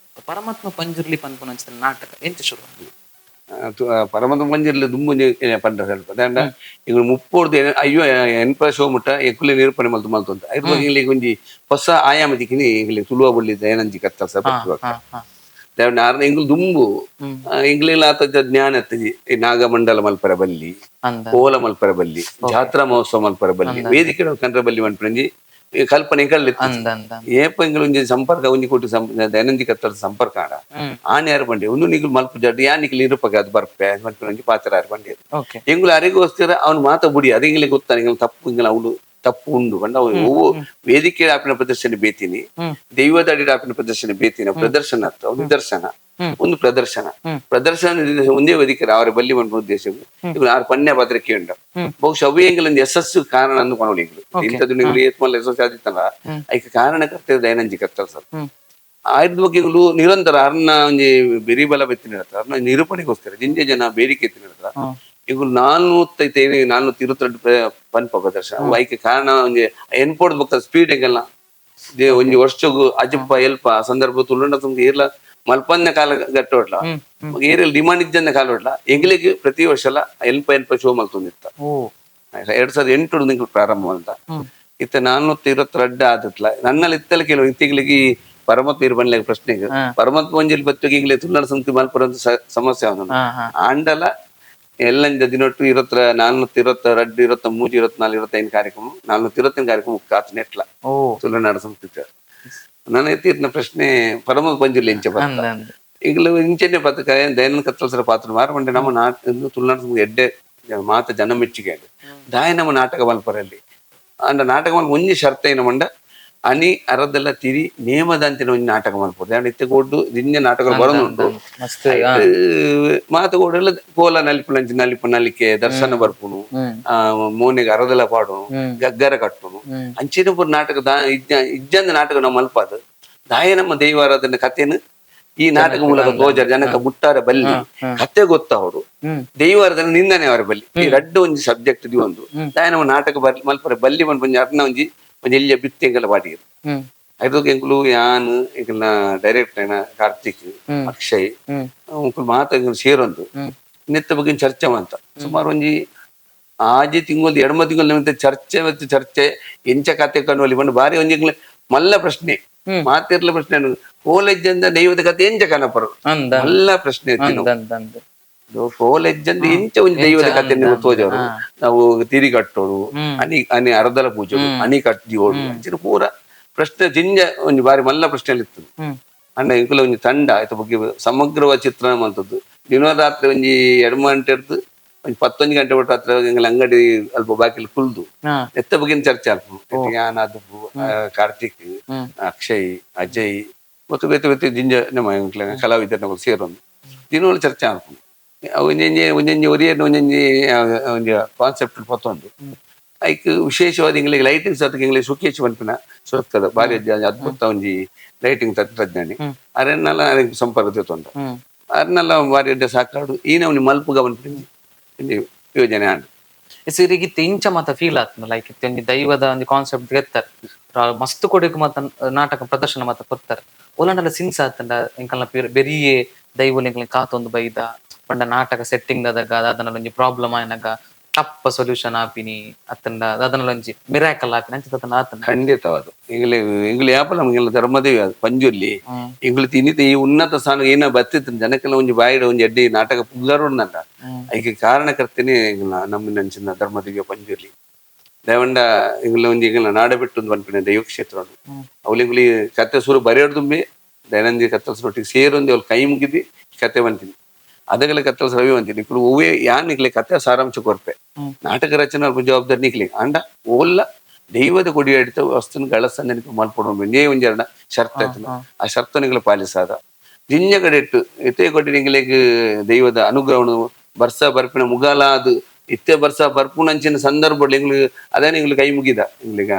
ಪರಮಾತ್ಮ ಪಂಜುರ್ಲಿ ಪನ್ಪುನ ಅಂಚಿನ ನಾಟಕ ಎಂಚ ಶುರು? ಪರಮಾತ್ಮ ಪಂಜುರ್ಲಿ ದುಂಬು ಪಂಡ ಸ್ವಲ್ಪ ದಾಂಡ ಇಂಗ್ಲು ಮುಪ್ಪೊಡ್ದು ಅಯ್ಯೋ ಎನ್ಪ ಶೋ ಮುಟ್ಟ ಎಂಕುಲೆ ನಿರೂಪಣೆ ಮಲ್ತು ಮಲ್ತೊಂತ ಐದು ಬಗ್ಗೆ ಇಂಗ್ಲಿಗೆ ಒಂಜಿ ಹೊಸ ಆಯಾಮ ದಿಕ್ಕಿನಿ ಇಂಗ್ಲಿ ತುಳುವ ಬಳ್ಳಿ ದಯನಂಜಿ ಕತ್ತಲ್ಸ ಹಾ ಹಾ ದೇವನ ಆರ್ನ ಇಂಗ್ಲು ದುಂಬು ಇಂಗ್ಲಿಲ ಆತ ಜ್ಞಾನ ಅತ್ತಜಿ ಈ ನಾಗಮಂಡಲ ಮಲ್ಪರ ಬಲ್ಲಿ, ಅಂದ ಕೋಲ ಮಲ್ಪರ ಬಲ್ಲಿ, ಜಾತ್ರಾ ಮಹೋತ್ಸವ ಮಲ್ಪರ ಬಲ್ಲಿ, ವೇದಿಕೆ ಕಂಡ್ರ ಬಲ್ಲಿ ಮನ್ಪಂಜಿ ಈ ಕಲ್ಪನೆ ಕಳ್ಳಿತ್ತು. ಅಂದ ಅಂದ ಏಪ ಇಂಗ್ಲು ಒಂಜಿ ಸಂಪರ್ಕ ಒಂಜಿ ಕೊಟ್ಟು ದೈನಂದಿಕ ಕತ್ತಲ್ಸ ಸಂಪರ್ಕ ಆಡ ಆನೆ ಯಾರು ಬಂಡಿ ಒಂದು ನಿಗುಲು ಮಲ್ಪ ಜಡ್ಡು ಯಾ ನಿಗುಲು ನಿರೂಪಕ ಅದು ಬರ್ಪೆ ಮನ್ಪಂಜಿ ಪಾತ್ರ ಯಾರು ಬಂಡಿ ಓಕೆ ಎಂಗುಲು ಅರೆಗೋಸ್ಕರ ಅವನು ಮಾತ ಬುಡಿ ಅದು ಇಂಗ್ಲಿಗೆ ಗೊತ್ತಾನೆ ಇಂಗ್ಲು ತಪ್ಪು ಇಂಗ್ಲ ಅವನು ತಪ್ಪು ಉಂಡು ಬಂಡ ಅವು ವೇದಿಕೆ ಆಪಿನ ಪ್ರದರ್ಶನ ಬೇತೀನಿ, ದೈವದ ಅಡಿ ಆಪಿನ ಪ್ರದರ್ಶನ ಬೇತೀನಿ, ಪ್ರದರ್ಶನ ಅತ್ತ ಒಂದು ನಿದರ್ಶನ, ಒಂದು ಪ್ರದರ್ಶನ ಪ್ರದರ್ಶನ ಒಂದೇ ವೇದಿಕೆ ಅವರ ಬಲ್ಲಿ ಮನ್ಪುನ ಉದ್ದೇಶ ಇವ್ರು ಆರು ಪನ್ಯ ಪಾತ್ರಕ್ಕೆ ಉಂಡು. ಬಹುಶಃ ಅವೇ ಎಂಗ್ಲ ಯಶಸ್ಸು ಕಾರಣ ಅಂದುಕೊಂಡು ಇಂಗ್ಲು ಇಂಥದ್ದು ನೀವು ಏತ್ಮಲ್ಲ ಯಶಸ್ಸು ಆದಿತ್ತಲ್ಲ ಐಕ ಕಾರಣಕರ್ತ ದೈನಂಜಿ ಕರ್ತಲ್ ಸರ್. ಆಯ್ದ ಬಗ್ಗೆ ಇಂಗ್ಲು ನಿರಂತರ ಅರ್ನ ಒಂಜಿ ಬೆರಿಬಲ ಬೆತ್ತಿನ ಹೇಳ್ತಾರೆ, ಅರ್ನ ನಿರೂಪಣೆಗೋಸ್ಕರ ಜಿಂಜೆ ಜನ ಬೇಡಿಕೆ ಎತ್ತಿನ ಹೇಳ್ತಾರೆ. ಈಗ 405 422 ಪನ್ಪ ಪ್ರದರ್ಶನ ಐಕೆ ಕಾರಣ ಒಂಜಿ ಎನ್ಪೋಡ್ ಬೊಕ್ಕ ಸ್ಪೀಡ್ ಎಂಗಲ್ಲ ಒಂಜಿ ವರ್ಷಗು ಅಜಪ್ಪ ಎಲ್ಪ ಆ ಸಂದರ್ಭ ತುಳುಂಡ ತುಂಬ ಏರ್ಲ ಮಲ್ಪನ್ನ ಕಾಲ ಗಟ್ಟೋಡ್ಲ ಏರಿಯಲ್ಲಿ ಡಿಮಾಂಡ್ ಇದ್ದಂದ ಕಾಲ ಹೊಡ್ಲ ಎಂಗ್ಲಿಗೆ ಪ್ರತಿ ವರ್ಷ ಎಲ್ಪ ಎಲ್ಪ ಶೋ ಮಲ್ತೊಂದಿತ್ತ. 2008 ನಿಂಗೆ ಪ್ರಾರಂಭ ಅಂತ ಇತ್ತ 422 ಆದತ್ಲ ನನ್ನಲ್ಲಿ ಇತ್ತಲ ಕೆಲವು ಇತ್ತಿಗಳಿಗೆ ಪರಮಾತ್ಮ ಇರ್ಬನ್ಲೆ ಪ್ರಶ್ನೆಗೆ ಪರಮಾತ್ಮ ಒಂಜಿಲ್ ಬತ್ತಿಗೆ ಇಂಗ್ಲೆ ತುಳುನಾಡು ಸಂಸ್ಕೃತಿ ಮಲ್ಪರ ಸಮಸ್ಯೆ ಅವನು ಆಂಡಲ ಎಲ್ಲಂಜ ದಿನೊಟ್ಟು ಇರತ್ರ 422 23 24 25 ಕಾರ್ಯಕ್ರಮ 425 ಕಾರ್ಯಕ್ರಮ ಕಾತು ನೆಟ್ಲ ತುಳುನಾಡು ಸಂಸ್ಕೃತಿ. ನನ್ನ ಎತ್ತಿನ ಪ್ರಶ್ನೆ ಪರಮ ಪಂಜುರ್ಲಿ ಇಂಚ ಬರ್ತ ಈಗಲೂ ಇಂಚನೆ ಪತ್ತ ದಯಾನಂದ ಕತ್ತಲ್ಸರ ಪಾತ್ರ ಮಾರಕೊಂಡೆ ನಮ್ಮ ನಾಟ ತುಳುನಾಡು ಸಂಸ್ಕೃತಿ ಎಡ್ಡೆ ಮಾತ ಜನ ಮೆಚ್ಚುಗೆ ದಾಯ ನಮ್ಮ ನಾಟಕ ಮಲ್ಪರಲ್ಲಿ ಅಂಡ ನಾಟಕ ಮಲ್ಪ ಒಂಜಿ ಶರ್ತ ಏನ ಮಂಡ ಅನಿ ಅರದೆಲ್ಲ ತಿರಿ ನೇಮದಂತಿನ ಒಂಜಿ ನಾಟಕ ಮಲ್ಪೊಡು ದಾಂಡ ಇತ್ತೆ ಕೊಡ್ಡು ದಿಂಜ ನಾಟಕ ಬರೋದುಂಟು ಮಾತ ಕೋಡೆಲ್ಲ ಕೋಲ ನಲಿಪು ನಲಿಪು ನಲಿಕೆ ದರ್ಶನ ಬರ್ಪುನು, ಮೋನೆಗೆ ಅರದೆಲ್ಲ ಪಾಡುನು, ಗಗ್ಗರ ಕಟ್ಟುನು, ಅಂಚಿನ ಪೂರ ನಾಟಕ ಇಜ್ಜಂದ ನಾಟಕ ನಾವು ಮಲ್ಪಾದು ದಾಯ ನಮ್ಮ ದೈವಾರಾಧನೆ ಕಥೆನು ಈ ನಾಟಕ ಮೂಲಕ ತೋಜರ ಜನಕ ಮುಟ್ಟಾರ ಬಲ್ಲಿ ಕತೆ ಗೊತ್ತವರು ದೈವಾರಾಧನೆ ನಿಂದನೆ ಅವರ ಬಲ್ಲಿ ಈ ರಡ್ಡು ಒಂಜಿ ಸಬ್ಜೆಕ್ಟ್ the ಒಂದು ದಾಯ ನಮ್ಮ ನಾಟಕ ಬರ್ ಮಲ್ಪರ ಬಲ್ಲಿ ಒಂಜಿ ಅರ್ನ ಒಂಜಿ ಒಂಜಿ ಎಲ್ಲಿಯ ಬಿತ್ತೆಂಗಲ ಪಾಟಿಗೆ ಐದಕ್ಕೆ ಎಂಕುಲು ಯಾನ್ ಎಂಕಲ್ನ ಡೈರೆಕ್ಟರ್ ಏನ ಕಾರ್ತಿಕ್ ಅಕ್ಷಯ್ ಎಂಕುಲು ಮಾತ ಸೇರೊಂದು ನೆತ್ತ ಬಗ್ಗೆ ಚರ್ಚೆ ಅಂತ ಸುಮಾರು ಒಂಜಿ ಆಜಿ ತಿಂಗಳು ಎಡಮ ತಿಂಗಳು ನಿಮಿತ್ತ ಚರ್ಚೆ ಮತ್ತು ಚರ್ಚೆ ಎಂಚ ಕತೆ ಕಣ್ಣಲ್ಲಿ ಬಂದು ಬಾರಿ ಒಂಜಿ ಎಂಕ್ಲೆ ಮಲ್ಲ ಪ್ರಶ್ನೆ ಮಾತಿರ್ಲ ಪ್ರಶ್ನೆ ಕೋಲೆಜ್ಜಂದ ದೈವದ ಕತೆ ಎಂಚ ಕನಪರು ಮಲ್ಲ ಪ್ರಶ್ನೆ ಇತ್ತು. ಕೋಲೆಜ್ಜಂದ ಎಂಚ ಒಂಜಿ ದೈವದ ಕತೆ ನೀವು ತೋಜವರು ನಾವು ತಿರಿ ಕಟ್ಟೋಡು ಅನಿ ಅನಿ ಅರ್ಧಲ ಪೂಜೆ ಅಣಿ ಕಟ್ಟಿಯೋಡು ಅಂಚಿನ ಪೂರ ಪ್ರಶ್ನೆ ಜಿಂಜ ಒಂಜಿ ಬಾರಿ ಮಲ್ಲ ಪ್ರಶ್ನೆ ಇತ್ತು. ಅಂಡ ಎಂಕುಲ ಒಂಜಿ ತಂಡ ಆಯ್ತ ಬಗ್ಗೆ ಸಮಗ್ರವಾದ ಚಿತ್ರಣ ಮಂತದ್ದು ದಿನ ರಾತ್ರಿ ಒಂಜಿ ಎಡಮ ಗಂಟೆ ಇರ್ತು ಒಂಜಿ 11 ಗಂಟೆ ಬಿಟ್ಟು ರಾತ್ರಿ ಎಂಕಲ್ ಅಂಗಡಿ ಅಲ್ಪ ಬಾಕಿಲ್ ಕುಲ್ದು ಎತ್ತ ಬಗ್ಗೆ ಚರ್ಚೆ ಅಲ್ಪ ಯಾನ್ ಅದು ಕಾರ್ತಿಕ್ ಅಕ್ಷಯ್ ಅಜಯ್ ಮತ್ತು ಬೇತೆ ಬೇತೆ ಜಿಂಜ ನಮ್ಮ ಎಂಕ್ಲೆ ಕಲಾವಿದರನ್ನ ಸೇರೊಂದು ದಿನವೂ ಚರ್ಚೆ ಅಲ್ಪ ಒಂಜೊಂಜಿ ಒಂಜೊಂಜಿ ಒರಿಯನ್ ಒಂಜೊಂಜಿ ಒಂಜಿ ಕಾನ್ಸೆಪ್ಟ್ ಪತ್ತೊಂದು ಐಕ್ ವಿಶೇಷವಾದ ಇಂಗ್ಲಿಗೆ ಲೈಟಿಂಗ್ ಸತ್ಗೆ ಇಂಗ್ಲಿಷ್ ಸುಖೇಶ್ ಪನ್ಪಿನ ಸುರತ್ಕದ ಬಾರಿ ಅದ್ಭುತ ಒಂಜಿ ಲೈಟಿಂಗ್ ತಂತ್ರಜ್ಞಾನಿ ಅರೆನ್ನೆಲ್ಲ ಅರೆಗ್ ಸಂಪರ್ಕ ತಿತ್ತೊಂದು ಅರೆನ್ನೆಲ್ಲ ಬಾರಿ ಎಡ್ಡೆ ಸಾಕಾಡು ಈ ನಮ್ನಿ ಮಲ್ಪುಗ ಪನ್ಪಿನ ಯೋಜನೆ ಆಂಡ್. ಸಿರಿಗಿತ್ತು ಇಂಚ ಮಾತ ಫೀಲ್ ಆತ್ಮ ಲೈಕ್ ಇತ್ತೆ ಒಂಜಿ ದೈವದ ಒಂಜಿ ಕಾನ್ಸೆಪ್ಟ್ ಗೆತ್ತಾರೆ ಮಸ್ತ್ ಕೊಡೆಕ್ ಮಾತ ನಾಟಕ ಪ್ರದರ್ಶನ ಮಾತ ಕೊರ್ತಾರೆ ಓಲಾಂಡಲ ಸಿನ್ಸ್ ಆತಂಡ ಎಂಕಲ್ನ ಬೆರಿಯೇ ದೈವ ಎಂಕಲ್ನ ಕಾತೊಂದು ಬೈದ ಪಂಡ ನಾಟಕ ಸೆಟ್ಟಿಂಗ್ ದಾಗ ಅದನ್ನ ಒಂಜಿ ಪ್ರಾಬ್ಲಮ್ ಆಯ್ನಾಗ ಟಪ್ಪ ಸೊಲ್ಯೂಷನ್ ಆಪಿನಿ ಅತ್ತಂಡ ಅದನ್ನ ಒಂಜಿ ಮಿರಾಕಲ್ ಆಪಿನಿ ಅಂಚ ತತ್ತಂಡ ಆತಂಡ ಖಂಡಿತವಾದ ಇಂಗ್ಲಿ ಇಂಗ್ಲಿ ಯಾಪಲ ನಮಗೆಲ್ಲ ಧರ್ಮದೇವಿ ಅದು ಪಂಜುರ್ಲಿ ಇಂಗ್ಲಿ ತಿನ್ನಿತ ಈ ಉನ್ನತ ಸ್ಥಾನ ಏನ ಬತ್ತಿತ್ತು ಜನಕ್ಕೆಲ್ಲ ಒಂಜಿ ಬಾಯಿಡ ಒಂಜಿ ಅಡ್ಡಿ ನಾಟಕ ಪುಗ್ಗಾರು ಉಂಡಂಡ ಐಕೆ ಕಾರಣಕರ್ತೇನೆ ನಮ್ಮ ನಂಚಿನ ಧರ್ಮದೇವಿಯ ಪಂಜುರ್ಲಿ ದೇವಂಡ ಇಂಗ್ಲ ಒಂಜಿ ಇಂಗ್ಲ ನಾಡ ಬಿಟ್ಟು ಒಂದು ಪನ್ಪಿನ ದೈವಕ್ಷೇತ್ರ ಅವಳಿಂಗ್ಲಿ ಕತೆ ಸುರು ಬರೆಯೋದು ದೈನಂದಿನ ಕತ್ತಲ ಒಟ್ಟಿಗೆ ಸೇರೊಂದು ಅವ್ಳು ಕೈ ಮುಗಿದು ಕತೆ ಬಂತೀನಿ ಅದಗಲ ಕತ್ತಲ ರವಿ ಅಂತೀನಿ ಇಕ್ಕಳು ಹೂವೇ ಯಾನ್ ನಿಕ್ಲೆ ಕತೆ ಸಾರಾಂಶ ಕೊರ್ಪೆ ನಾಟಕ ರಚನೆ ಅಲ್ಪ ಜವಾಬ್ದಾರಿ ನಿಕ್ಲೆ ಅಂಡ ಓಲ್ಲ ದೈವದ ಕೊಡಿ ಅಡಿತ ವಸ್ತುನ ಗಳಸಂದ ನಿಕ್ಲು ಮಲ್ಪೊಡು ಒಂಜೇ ಒಂಜೆರಡ ಶರ್ತ ಆಯ್ತಲ್ಲ ಆ ಶರ್ತನಿಗಳು ಪಾಲಿಸಾದ ಜಿಂಜ ಕಡೆ ಇಟ್ಟು ಇತ್ತೆ ಕೊಟ್ಟಿ ನಿಂಗ್ಲೆಗ್ ದೈವದ ಅನುಗ್ರಹವನ್ನು ಬರ್ಸ ಬರ್ಪಿನ ಮುಗಾಲ ಅದು ಇತ್ತೆ ಬರ್ಸ ಬರ್ಪುನಂಚಿನ ಸಂದರ್ಭ ಎಂಗ್ಲು ಅದೇ ನಿಂಗ್ಲು ಕೈ ಮುಗಿದ ಇಂಗ್ಲಿಗ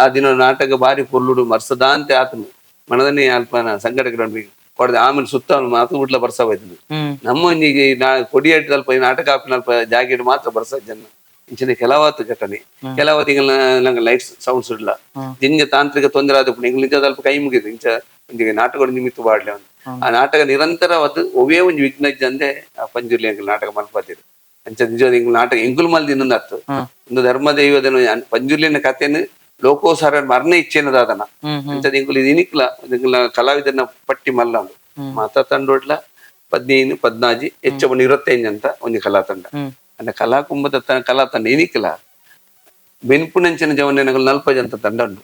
ಆ ದಿನ ನಾಟಕ ಬಾರಿ ಪೊರ್ಲುಡು ಬರ್ಸದಾಂತೆ ಆತನು ಮನದನ್ನೇ ಅಲ್ಪ ಸಂಕಟಕ್ಕೆ ಕೊಡದೆ ಆಮೇಲೆ ಸುತ್ತ ಮಾತು ಬಿಟ್ಲ ಬರ್ಸ ಹೋಯ್ತದೆ. ನಮ್ಮ ಒಂಜಿ ನಾ ಕೊಡಿಯಟ್ಟು ಅಲ್ಪ ಈ ನಾಟಕ ಆಪಿನ ಅಲ್ಪ ಜಾಗೆಡ್ ಮಾತ್ರ ಬರ್ಸ ಜನ ಇಂಚಿನ ಕೆಲವಾತ್ ಘಟನೆ ಕೆಲವಾತ್ ಇಂಗ್ಲ ನಂಗೆ ಲೈಟ್ಸ್ ಸೌಂಡ್ಸ್ ಇಡ್ಲ ಜಿಂಜ ತಾಂತ್ರಿಕ ತೊಂದರೆ ಆದ ಇಂಗ್ಲ ನಿಜ ಅಲ್ಪ ಕೈ ಮುಗಿದು ಇಂಚ ಒಂಜಿ ನಾಟಕ ನಿಮಿತ್ತ ಬಾಡ್ಲೆ ಒಂದು ಆ ನಾಟಕ ನಿರಂತರವಾದ ಒವೇ ಒಂಜಿ ವಿಘ್ನ ಇಜ್ಜಂದೆ ಆ ಪಂಜುರ್ಲಿ ಅಂಕಲ್ ನಾಟಕ ಮಲ್ಪತ್ತಿರು. ಅಂಚ ನಿಜವಾದ ಇಂಗ್ಲ ನಾಟಕ ಎಂಕುಲು ಮಲ್ದಿ ಇನ್ನೊಂದು ಅತ್ತು ಒಂದು ಧರ್ಮ ದೈವದ ಪಂಜುರ್ಲಿನ ಕಥೆಯನ್ನು ಲೋಕೋಸಾರ ಮರಣ ಇಚ್ಛೆನದಾದನ ಅಂಚದ ಇಂಕುಲು ಇದು ಇನಿಕ್ಲ ಇಂಕುಲ ಕಲಾವಿದನ ಪಟ್ಟಿ ಮಲ್ಲ ಮಾತಾ ತಂಡೋಡ್ಲ 15 14 ಹೆಚ್ಚ ಒಂದು 25 ಅಂತ ಒಂದು ಕಲಾ ತಂಡ. ಅಂದ್ರೆ ಕಲಾಕುಂಭದ ಕಲಾ ತಂಡ ಇನಿಕ್ಲ ಬೆನ್ಪುನಂಚಿನ ಜವನ 40 ಜನ ತಂಡ ಉಂಟು.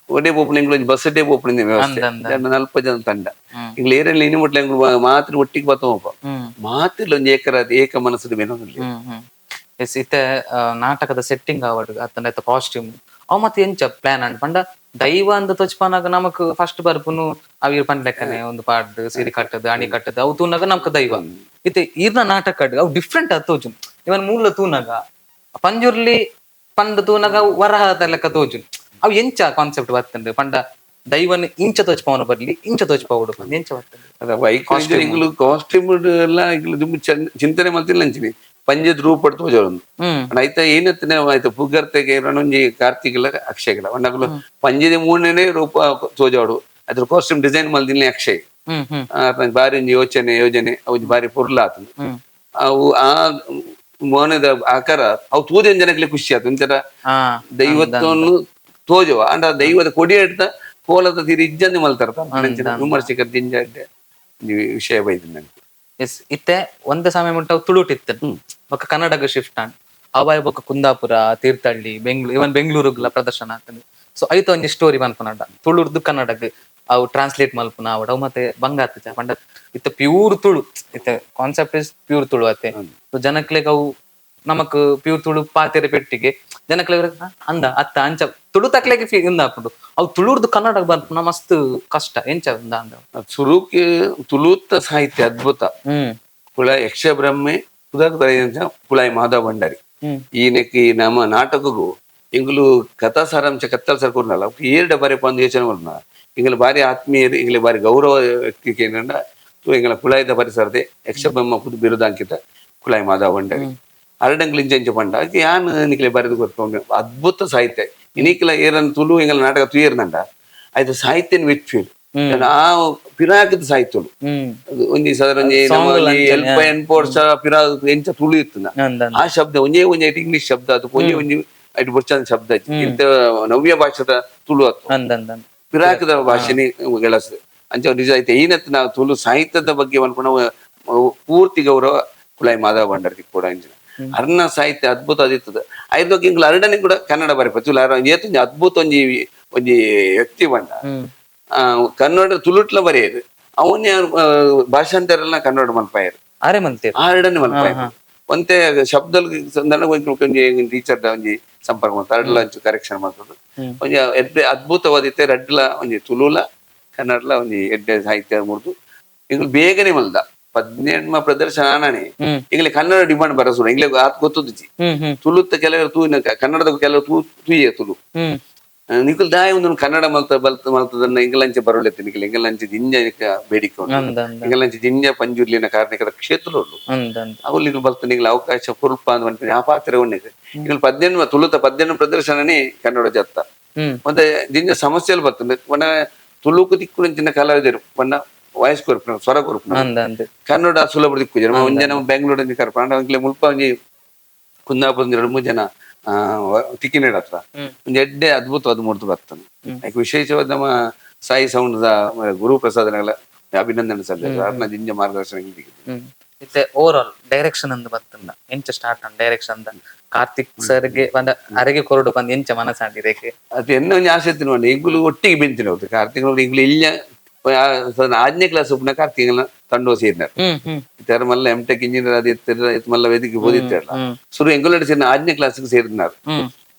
ಒಡೆ ಪೋಪುನ ಇಂಗ್ಲು ಬಸ್ ಡೇ ಪೋಪುನ ವ್ಯವಸ್ಥೆ 40 ಜನ ತಂಡ. ಇಂಗ್ಲು ಏರಲ್ಲಿ ಇನಿ ಮುಟ್ಲ ಇಂಗ್ಲು ಮಾತ್ರ ಒಟ್ಟಿಗೆ ಬತ್ತೋಪ ಮಾತ್ರ ಒಂಜಿ ಏಕರ ಏಕ ಮನಸ್ಸು ಬೆನೊಂದು. ಎಸ್ ಇತ್ತೆ ನಾಟಕದ ಸೆಟ್ಟಿಂಗ್ ಆವಡ್ ಅತ್ತಂಡ ಕಾಸ್ಟ್ಯೂಮ್ ಅವ್ ಮತ್ತೆ ಎಂಚ ಪ್ಲಾನ್ ಅಂಡ್ ಪಂಡ ದೈವ ಅಂದ ತೊಚ್ಪನಾಗ ನಮಕ್ ಫಸ್ಟ್ ಬರ್ಪುನು ಅವಿರ್ ಪಂಡ್ ಲೆಕ್ಕನೆ ಒಂದು ಪಾಡ್ದು ಸೀರೆ ಕಟ್ಟದು ಅಣಿ ಕಟ್ಟದು ಅವು ತೂನಾಗ ನಮಕ್ ದೈವ. ಇತ್ತೆ ಈರ್ನ ನಾಟಕ ಅವು ಡಿಫ್ರೆಂಟ್ ಅದ್ ತೋಜು. ಇವನ್ ಮೂಲ ತೂನಾಗ ಪಂಜುರ್ಲಿ ಪಂಡ್ ತೂನಾಗ ವರಹದ ಲೆಕ್ಕ ತೋಜು. ಅವು ಎಂಚ ಕಾನ್ಸೆಪ್ಟ್ ಬರ್ತಂಡು ಪಂಡ ದೈವನ್ ಇಂಚ ತೋಚ್ಪವನ ಬರ್ಲಿ ಇಂಚ ತೋಚ್ಪವಡು ಪಂದ್ ಎಂಚ ಬರ್ತಂಡು? ಇಂಗ್ಲು ಕಾಸ್ಟ್ಯೂಮ್ ಎಲ್ಲ ಇಂಗ್ಲು ಚಿಂತನೆ ಮಲ್ತಿಲ್ಲ ಅಂಚಿನಿ ಪಂಜದ ರೂಪ ತೋಜೊಂದು ಐತ ಏನತ್ತನೆ ಆಯ್ತು ಪುಗರ್ತೆಗೆ ಒಂಜಿ ಕಾರ್ತಿಕ್ಲ ಅಕ್ಷಯಗಳ ಒಂಡಕಲು ಪಂಜದ ಮೂರನೇ ರೂಪ ತೋಜಾಡು ಅದ್ರ ಕಾಸ್ಟ್ಯೂಮ್ ಡಿಸೈನ್ ಮಲ್ದಿಲ್ಲ ಅಕ್ಷಯ್. ಬಾರಿ ಒಂಜಿ ಯೋಚನೆ ಯೋಜನೆ ಅವು ಬಾರಿ ಪೊರ್ಲ ಆತು. ಅವು ಆ ಮೋನದ ಆಕಾರ ಅವು ತೂದಿನ ಜನಕ್ಕೆ ಖುಷಿ ಆತು. ಒಂಥರ ದೈವತ್ವವನ್ನು ತೋಜುವ ಅಂಡ ದೈವದ ಕೊಡಿ ಎಡ್ತ ಕೋಲದ ತೀರಿ ಇಜ್ಜಂದಿ ಮಲ್ತಾರ ವಿಮರ್ಶಕರ ದಿಂಜ ವಿಷಯ ಬೈದು ನನಗೆ. ಎಸ್ ಇತ್ತೆ ಒಂದೇ ಸಮಯ ಮುಟ್ಟ ತುಳುಟಿತ್ತು ಬೊಕ್ಕ ಕನ್ನಡಗ ಶಿಫ್ಟ್ ಆಂಡ್ ಅವಾಯ್ ಬೊಕ್ಕ ಕುಂದಾಪುರ ತೀರ್ಥಹಳ್ಳಿ ಬೆಂಗಳೂರು ಇವನ್ ಬೆಂಗಳೂರುಗ್ಲ ಪ್ರದರ್ಶನ ಆಗ್ತದೆ. ಸೊ ಐತ ಒಂಜಿ ಸ್ಟೋರಿ ಮನ್ಪುನಂಡ ತುಳುರ್ದು ಕನ್ನಡಗ್ ಅವು ಟ್ರಾನ್ಸ್ಲೇಟ್ ಮಲ್ಪುನ ಅವಡ ಅವು ಮತ್ತೆ ಬಂಗ ಆತುಜ ಪಂಡ ಇತ್ತ ಪ್ಯೂರ್ ತುಳು ಇತ್ತ concept is pure Tulu ಅತ್ತೆ. ಸೊ ಜನಕ್ಲೆಗ್ ಅವು ನಮಕ್ ಪ್ಯೂರ್ ತುಳು ಪಾತೆರೆ ಪೆಟ್ಟಿಗೆ ಜನಕ್ಲೆಗ್ ಅಂದ ಅತ್ತ ಅಂಚ ತುಳು ತಕ್ಲೆಗೆ ಇಂದಾಪುಂಡು. ಅವು ತುಳುರ್ದು ಕನ್ನಡ ಬರ್ಪುನ ಮಸ್ತ್ ಕಷ್ಟ ಎಂಚ ಅಂದ ಅಂದ. ಸುರುಕ್ಕೆ ತುಳುತ್ತ ಸಾಹಿತ್ಯ ಅದ್ಭುತ. ಕುಳ ಯಕ್ಷಬ್ರಹ್ಮೆ ಕುಳಾಯಿ ಮಾಧವ ಭಂಡಾರಿ ಈನಕ್ಕೆ ನಮ್ಮ ನಾಟಕಗೂ ಇಂಗ್ಲು ಕಥಾ ಸಾರಾಂಶ ಕತ್ತಲ್ ಸರ್ ಕೊಡ್ನಲ್ಲ ಏರ್ಡ ಬಾರಿ ಪಂದು ಯೋಚನೆ ಕೊಡ್ನ ಇಂಗ್ಲ ಬಾರಿ ಆತ್ಮೀಯರು ಇಂಗ್ಲ ಬಾರಿ ಗೌರವ ವ್ಯಕ್ತಿ ಏನಂಡ ಇಂಗ್ಲ ಕುಳಾಯಿದ ಪರಿಸರದೆ ಯಕ್ಷಬ್ರಹ್ಮ ಪುದು ಬಿರುದಾಂಕಿತ ಕುಳಾಯಿ ಮಾಧವ ಭಂಡಾರಿ ಅರಡಂಗ್ಲ ಇಂಚ ಇಂಚ ಪಂಡ ಯಾನ್ ನಿಕ್ಲೆ ಬರೆದು ಗೊತ್ತು ಅದ್ಭುತ ಸಾಹಿತ್ಯ ಇನಿಕ್ಲ ಏರನ್ ತುಳು ಇಂಗ್ಲ ನಾಟಕ ತುಯರ್ನಂಡ ಆಯ್ತು ಸಾಹಿತ್ಯ ಮೆಚ್ಚುವುದು ಆ ಪಿರಾಕದ ಸಾಹಿತ್ಯಲು ಒಂಜಿ ಸಾಧಾರಣ ಒಂಜಿ ಎಲ್ಪ ಎನ್ಪ ವರ್ಷ ಪಿರಾಕ್ ಎಂಚ ತುಳು ಇತ್ತು ಆ ಶಬ್ದ ಒಂಜೇ ಒಂಜಿ ಐಟ್ ಇಂಗ್ಲಿಷ್ ಶಬ್ದ ಅದು ಒಂಜೇ ಒಂಜಿ ಐಟ್ ಬೊರ್ಚನ್ ಶಬ್ದ ಇಂತ ನವ್ಯ ಭಾಷೆದ ತುಳು ಅತ್ತು ಪಿರಾಕದ ಭಾಷೆನೇ ಗೆಳಸದೆ ಅಂಚ ನಿಜ ಐತೆ ಏನತ್ತು ನಾವು ತುಳು ಸಾಹಿತ್ಯದ ಬಗ್ಗೆ ಅನ್ಕೊಂಡ ಪೂರ್ತಿ ಗೌರವ ಕುಳಾಯಿ ಮಾಧವ ಭಂಡಾರಿ ಕೂಡ ಇಂಚಿನ ಅರ್ಣ ಸಾಹಿತ್ಯ ಅದ್ಭುತ ಅದಿತ್ತದ ಐದು ಇಂಗ್ಲ ಅರಡನೆ ಕೂಡ ಕನ್ನಡ ಬರೆಪ ತುಳು ಏತು ಅದ್ಭುತ ಒಂಜಿ ಒಂಜಿ ವ್ಯಕ್ತಿ ಬಂಡ ಕನ್ನಡ ತುಳುಟ್ಲ ಬರೆಯದು ಅವನ್ನೇ ಭಾಷಾಂತರ ಎಲ್ಲ ಕನ್ನಡ ಮಲ್ಪಾಯರು ಅರೆ ಮಂತೆ ಆರಡನೆ ಮಲ್ಪಾಯರು ಒಂತೆ ಶಬ್ದ ಒಂಜಿ ಟೀಚರ್ ಒಂಜಿ ಸಂಪರ್ಕ ಮಾಡ್ತಾರೆ ಅರಡ್ಲ ಒಂಚು ಕರೆಕ್ಷನ್ ಮಾಡ್ತದೆ ಒಂಜಿ ಎಡ್ಡೆ ಅದ್ಭುತವಾದಿತ್ತೆ ರಡ್ಲ ಒಂಜಿ ತುಳುಲ ಕನ್ನಡಲ ಒಂಜಿ ಎಡ್ಡೆ ಸಾಹಿತ್ಯ ಮುರ್ದು ಇಂಗ್ಲು ಬೇಗನೆ ಮಲ್ದ 18 ಪ್ರದರ್ಶನ ಆನಾನೆ ಇಂಗ್ಲೆ ಕನ್ನಡ ಡಿಮಾಂಡ್ ಬರಸುಣ ಇಂಗ್ಲೆ ಆತ್ ಗೊತ್ತುಜಿ ತುಳುತ್ತ ಕೆಲವರು ತೂ ಕನ್ನಡದ ಕೆಲವರು ತೂಯೆ ತುಳು ನಿಕುಲ್ ದಾಯ ಒಂದು ಕನ್ನಡ ಮಲ್ತ ಬಲ್ತ ಮಲ್ತದನ್ನ ಇಂಗ್ಲಂಚೆ ಬರೋಲೆತ್ತು ನಿಕಲ್ ಇಂಗ್ಲಂಚೆ ಜಿಂಜ ಬೇಡಿಕೆ ಉಂಟು ಇಂಗ್ಲಂಚೆ ಜಿಂಜ ಪಂಜುರ್ಲಿನ ಕಾರ್ಣಿಕದ ಕ್ಷೇತ್ರ ಉಂಟು ಅವು ನಿಕಲ್ ಬಲ್ತ ನಿಕಲ್ ಅವಕಾಶ ಕುರುಪ ಅಂತ ಪನ್ಪಿನ ಆ ಪಾತ್ರ ಉಂಟು ಇಂಗ್ಲ 18 ತುಳುತ 18 ಪ್ರದರ್ಶನನೇ ಕನ್ನಡ ಜತ್ತ ಮತ್ತೆ ಜಿಂಜ ಸಮಸ್ಯೆలు ಬರ್ತದೆ ಪಂಡ ತುಳುಕು ದಿಕ್ಕು ಕಲಾವಿದರು ಪಂಡ ವಾಯ್ಸ್ ಕೊರ್ಪುನ ಸ್ವರ ಕೊರ್ಪುನ ಕನ್ನಡ ಸುಲಭ ದಿಕ್ಕು ಜನ ಒಂಜಿ ಜನ ಬೆಂಗಳೂರು ಕರ್ಪುನ ಅಂಡ ಮುಲ್ಪ ಒಂಜಿ ಕುಂದಾಪುರ 2-3 ಜನ ತಿಕ್ಕಿನೇಡ ಹತ್ರ ಒಂದು ಎಡ್ಡೆ ಅದ್ಭುತವಾದ ಮೂರ್ತಿ ಬರ್ತದೆ. ಅದಕ್ಕೆ ವಿಶೇಷವಾದ ನಮ್ಮ ಸಾಯಿ ಸೌಂಡ್ ಗುರುಪ್ರಸಾದನೆಲ್ಲ ಅಭಿನಂದನೆ ಸಲ್ಲಿಸು ಅರ್ನ ಜಿಂಜ ಮಾರ್ಗದರ್ಶನ. ಇತ್ತೆ over all direction ಅಂದ್ ಬರ್ತಂದ ಎಂಚ ಸ್ಟಾರ್ಟ್ ಅಂಡ್ ಡೈರೆಕ್ಷನ್ ಕಾರ್ತಿಕ್ ಸರ್ಗೆ ಬಂದ ಅರೆಗೆ ಕೊರಡು ಬಂದ್ ಎಂಚ ಮನಸಾಂಡಿ ರೇಖೆ ಅದು ಎನ್ನ ಒಂಜಿ ಆಸೆ ತಿನ್ನುವಂಡ ಇಂಗುಲು ಒಟ್ಟಿಗೆ ಬೆಂತಿನ ಹೋಗ್ತು ಕಾರ್ತಿಕ್ ನೋಡಿ ಇಂಗುಲು ಇಲ್ಲ 6ನೇ ಕ್ಲಾಸ್ ಉಪ್ಪುನ ಕಾರ್ತಿಕ್ ತಂಡೋ ಸೇರಿನಾರು ಇತ್ತರ ಮಲ್ಲ M tech engineer ಅದು ಇತ್ತು ಮಲ್ಲ ವೇದಿಕೆ ಓದಿತ್ತಲ್ಲ ಸುರು ಎಂಗುಲಡ್ ಸೇರಿನ 6ನೇ ಕ್ಲಾಸ್ಗೆ ಸೇರಿನಾರು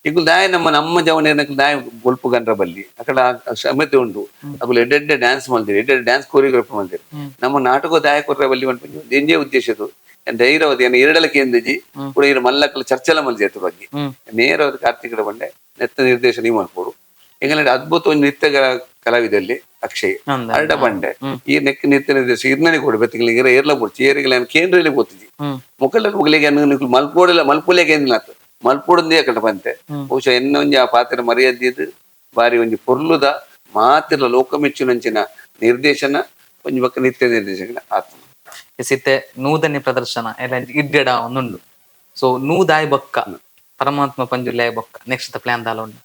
ಇಂಗುಲು ದಾಯ ನಮ್ಮ ನಮ್ಮ ಜವನ ದಾಯ ಬೊಲ್ಪು ಗಂಡ್ರ ಬಲ್ಲಿ ಅಕಡ ಕ್ಷಮತೆ ಉಂಟು ಅಕುಲು ಎಡ್ಡೆಡ್ಡೆ ಡ್ಯಾನ್ಸ್ ಮಾಡ್ತೀರಿ ಎಡ್ಡೆಡ್ಡೆ ಡ್ಯಾನ್ಸ್ ಕೊರಿಯೋಗ್ರಫಿ ಮಾಡ್ತೀರಿ ನಮ್ಮ ನಾಟಕ ದಾಯ ಕೊರ್ರ ಬಲ್ಲಿ ಎಂಜೇ ಉದ್ದೇಶದ್ದು ಧೈರ್ಯವತಿ ಎರಡಲ ಕೇಂದ್ರಜಿ ಕೂಡ ಇರು ಮಲ್ಲಕ್ಕಲ ಚರ್ಚೆಲ ಮಲ್ಜಿ ಬಗ್ಗೆ ನೇರವಾದ ಕಾರ್ತಿಕಡ ಬಂಡೆ ನೆತ್ತ ನಿರ್ದೇಶನ ನೀವು ಮಾಡ್ಕೊಡು ಎಂಗಲ ಅದ್ಭುತ ಒಂದು ನೃತ್ಯ ಕಲಾವಿದಲ್ಲಿ ಅಕ್ಷಯ್ ಅಂದ. ಅರಡ ಬಂಡೆ ಈ ನೆಕ್ ನಿತ್ಯ ನಿರ್ದೇಶ ಇರ್ನನೆ ಕೊಡು ಬೆತ್ತಿಗೆ ಇರ ಏರ್ಲ ಪೊಡ್ಚಿ ಏರಿಗಳ ಕೇಂದ್ರದಲ್ಲಿ ಗೊತ್ತಿಜಿ ಮುಖಲ ಮುಗಲಿಗೆ ಮಲ್ಪೋಡಿಲ್ಲ ಮಲ್ಪುಲೇಗೆ ಏನಿಲ್ಲ ಮಲ್ಪೋಡಂದೇ ಕಟ್ಟ ಬಂತೆ. ಬಹುಶಃ ಎನ್ನ ಒಂಜಿ ಆ ಪಾತ್ರ ಮರ್ಯಾದಿದ್ದು ಬಾರಿ ಒಂಜಿ ಪೊರ್ಲುದ ಮಾತಿರ್ಲ ಲೋಕಮೆಚ್ಚುನಂಚಿನ ನಿರ್ದೇಶನ ಒಂಜಿ ಬಕ್ಕ ನಿತ್ಯ ನಿರ್ದೇಶಕನ ಆತ್ಮ. ಸಿತ್ತೆ ನೂದನೇ ಪ್ರದರ್ಶನ ಎಲ್ಲ ಇಡ್ಡೆಡ ಒಂದುಂಡು. ಸೊ ನೂದಾಯ್ ಬೊಕ್ಕ ಪರಮಾತ್ಮ ಪಂಜುರ್ಲಿ ಬೊಕ್ಕ ನೆಕ್ಸ್ಟ್ ಪ್ಲಾನ್ ದಾಲ ಉಂಡು?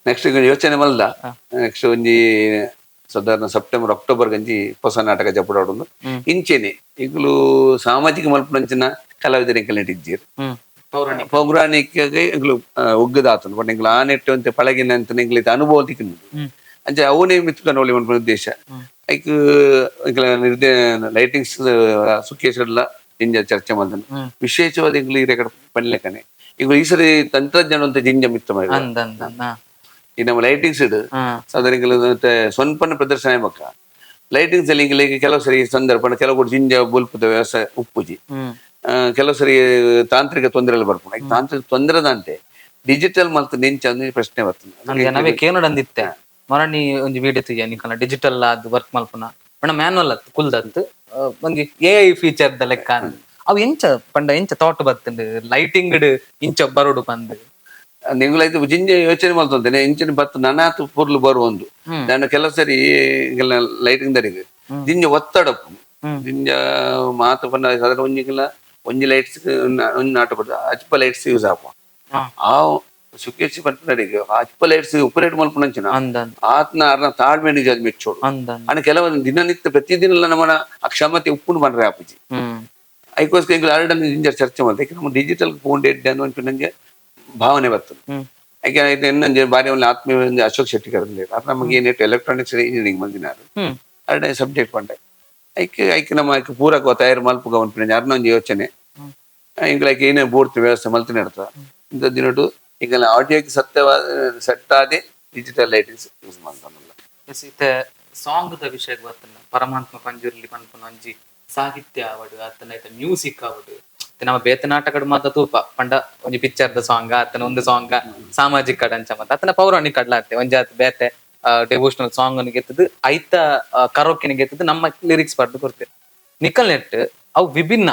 ನೆಕ್ಸ್ಟ್ ಯೋಚನೆ ಮಲ್ದ. ನೆಕ್ಸ್ಟ್ ಒಂಜಿ ಸಾಧಾರಣ ಸೆಪ್ಟೆಂಬರ್ ಅಕ್ಟೋಬರ್ ಗಂಜಿ ಹೊಸ ನಾಟಕ ಜಪುಡಾಡುಂಡು. ಇಂಚೆನೆ ಈಗಲೂ ಸಾಮಾಜಿಕ ಮಲ್ಪುನಂಚಿನ ಕಲಾವಿದರ ಎಂಕಲ್ ಇಜ್ಜೀರ್. ಪೌರಾಣಿಕ ಪೌರಾಣಿಕ ಎಂಕ್ಲು ಒಗ್ಗದಾತನು ಬಟ್ ಎಂಕ್ಲು ಆ ನೆಟ್ಟು ಅಂತೆ ಪಳಗಿನ ಅಂತ ಎಂಕ್ಲು ಅನುಭವ ತಿಕ್ಕಿಂದು. ಅಂಚ ಅವನೇ ಮಿತ್ಕೊಂಡು ಮನ್ಪುನ ಉದ್ದೇಶ. ಐಕ್ ಎಂಕ್ಲ ನಿರ್ದೇ ಲೈಟಿಂಗ್ಸ್ ಸುಖೇಶ್ ಎಲ್ಲ ಜಿಂಜ ಚರ್ಚೆ ಮಲ್ದನು. ವಿಶೇಷವಾದ ಎಂಕ್ಲು ಈ ರೆಕಾರ್ಡ್ ಪನ್ಲೆಕನೆ ಈಗ ಈ ಸರಿ ತಂತ್ರಜ್ಞಾನ ಅಂತ ಜಿಂಜ ಮಿತ್ತ ಮಾಡಿದ. ಅಂದ ಅಂದ ಅಂದ. ಈ ನಮ್ಮ ಲೈಟಿಂಗ್ಸ್ ಇಡು ಸಾಧಾರಣ ಎಂಕ್ಲು ಮತ್ತೆ ಸ್ವಂಪನ ಪ್ರದರ್ಶನ ಬಕ್ಕ ಲೈಟಿಂಗ್ಸ್ ಅಲ್ಲಿ ಎಂಕ್ಲಿಗೆ ಕೆಲವು ಸರಿ ಸಂದರ್ಭ ಕೆಲವು ಕೂಡ ಜಿಂಜ ಬೊಲ್ಪದ ವ್ಯವಸ್ಥೆ ಉಪ್ಪುಜಿ. ಕೆಲವು ಸರಿ ತಾಂತ್ರಿಕ ತೊಂದರೆ ಎಲ್ಲ ಬರ್ಪುಂಡು. ಐಕ್ ತಾಂತ್ರಿಕ ತೊಂದರೆದಂತೆ ಡಿಜಿಟಲ್ ಮಲ್ತ್ ನಿಂಚ ಅಂದ್ರೆ ಪ್ರಶ್ನೆ ಬರ್ತದೆ. ಅಂದೆ ನಾವೇ ಕೇನೋಡ್ ಅಂದಿತ್ತೆ ಮರಣಿ ಒಂಜಿ ವಿಡಿಯೋ ತುಯ್ಯ ನಿಕಲ್ನ ಡಿಜಿಟಲ್ ಅದು ವರ್ಕ್ ಮಲ್ಪುನ ಪಂಡ ಮ್ಯಾನುವಲ್ ಅತ್ ಕುಲ್ದತ್ತು ಒಂಜಿ A I feature ದ ಲೆಕ್ಕ ಅಂದ್. ಅವು ಎಂಚ ಪಂಡ ಎಂಚ ಥಾಟ್ ಬತ್ತುಂಡು ಲೈಟಿಂಗ್ ಇಂಚ ಬರೋಡು ಪಂದ್? ನಿಂಗುಲೈತು ಜಿಂಜ ಯೋಚನೆ ಮಲ್ತೊಂತೇನೆ ಇಂಚಿನ ಬತ್ತು ನನಾತ್ ಪೊರ್ಲು ಬರುವೊಂದು. ನಾನು ಕೆಲವು ಸರಿ ಲೈಟಿಂಗ್ ದರಿಗೆ ಜಿಂಜ ಒತ್ತಡ ಉಪ್ಪುಂಡು. ಜಿಂಜ ಮಾತು ಪಂಡ ಸಾಧಾರಣ ಒಂಜಿಗೆಲ್ಲ ಒಂಜಿ ಲೈಟ್ಸ್ ಒಂಜಿ ನಾಟಕ ಅಜ್ಪ ಲೈಟ್ಸ್ ಯೂಸ್ ಆಪ. ಆ ಸುಖೇಶ್ ಪನ್ಪುನರಿಗೆ ಅಜ್ಪ ಲೈಟ್ಸ್ ಉಪರೇಟ್ ಮಲ್ಪುನಂಚಿನ ಅಂದ ಅಂದ. ಆತ್ನ ಅರ್ನ ತಾಳ್ಮೆ ನಿಜ ಮೆಚ್ಚೋಡು. ಅಂದ ಅಂದ. ಅಣ್ಣ ಕೆಲವೊಂದು ದಿನನಿತ್ಯ ಪ್ರತಿದಿನ ನಮ್ಮನ ಆ ಕ್ಷಮತೆ ಉಪ್ಪುನು ಬಂದ್ರೆ ಆಪುಜಿ. ಅದಕ್ಕೋಸ್ಕರ ಎಂಕ್ಲು ಅರಡನ್ನು ಜಿಂಜ ಚರ್ಚೆ ಮಾಡ್ತಾರೆ. ಯಾಕೆ ನಮ್ಮ ಡಿಜಿಟಲ್ ಫೋನ್ ಡೇಟ್ ಅನ್ನೋ ನಂಗೆ ಭಾವನೆ ಬರ್ತದೆ. ಯಾಕೆ ಇದು ಎನ್ನಂಜೆ ಬಾರಿ ಒಂದು ಆತ್ಮೀಯ ಒಂದು ಅಶೋಕ್ ಶೆಟ್ಟಿ ಕರೆದಿಲ್ಲ ಅದು ನಮಗೆ ಏನಿಟ್ಟು ಎಲೆಕ್ಟ್ರಾನಿಕ್ಸ್ ಇಂಜಿನಿಯರಿಂಗ್ ಬಂದಿನಾರು. ಅರಡನೇ ಸಬ್ಜೆಕ್ಟ್ ಪಂಡೆ ಐಕ್ ಐಕ್ ನಮ್ಮ ಐಕ್ ಪೂರಕ ತಯಾರು ಮಲ್ಪುಗ ಉಂಟು ಅರ್ನ ಒಂಜಿ ಯೋಚನೆ. ಎಂಕ್ಲ ಐಕ್ ಏನೇ ಬೋರ್ಡ್ ವ್ಯವಸ್ಥೆ ಮಲ್ತಿನ ಇಡ್ತ ಇಂಥ ದಿನಟು ಈಗ ಆಡಿಯೋಕ್ಕೆ ಸತ್ಯವಾದ ಸೆಟ್ ಆದಿ digital lightings use ಮಾಡ್ತಾನಲ್ಲ. ಎಸ್, ಇತ್ತೆ ಸಾಂಗ್ ದ ವಿಷಯಕ್ಕೆ ಬರ್ತದೆ. ಪರಮಾತ್ಮ ಪಂಜುರ್ಲಿ ಪನ್ಪುನ ಒಂಜಿ ಸಾಹಿತ್ಯ ಆವಡು ಅತ್ತನ ಐತ ಮ್ಯೂಸಿಕ್ ಆವಡು ಇತ್ತೆ ನಮ್ಮ ಬೇತೆ ನಾಟಕಡ್ ಮಾತ ತೂಪ ಪಂಡ ಒಂಜಿ ಪಿಕ್ಚರ್ ದ ಸಾಂಗ್ ಅತ್ತನ ಒಂದು ಸಾಂಗ್ ಸಾಮಾಜಿಕ ಅಂಚ ಮತ್ತ ಅತ್ತನ ಪೌರಾಣಿಕ ಅಡ್ಲ ಆತ್ತೆ ಒಂಜಿ ಆತ್ ಬೇತೆ ಡೆವೋಷನಲ್ ಸಾಂಗ್ ಅನ್ನು ಗೆತ್ತದು ಐತ ಕರೋಕೆನ ಗೆತ್ತದು ನಮ್ಮ ಲಿರಿಕ್ಸ್ ಬರ್ದು ಕೊಡ್ತೇವೆ. ನಿಕಲ್ ನೆಟ್ ಅವು ವಿಭಿನ್ನ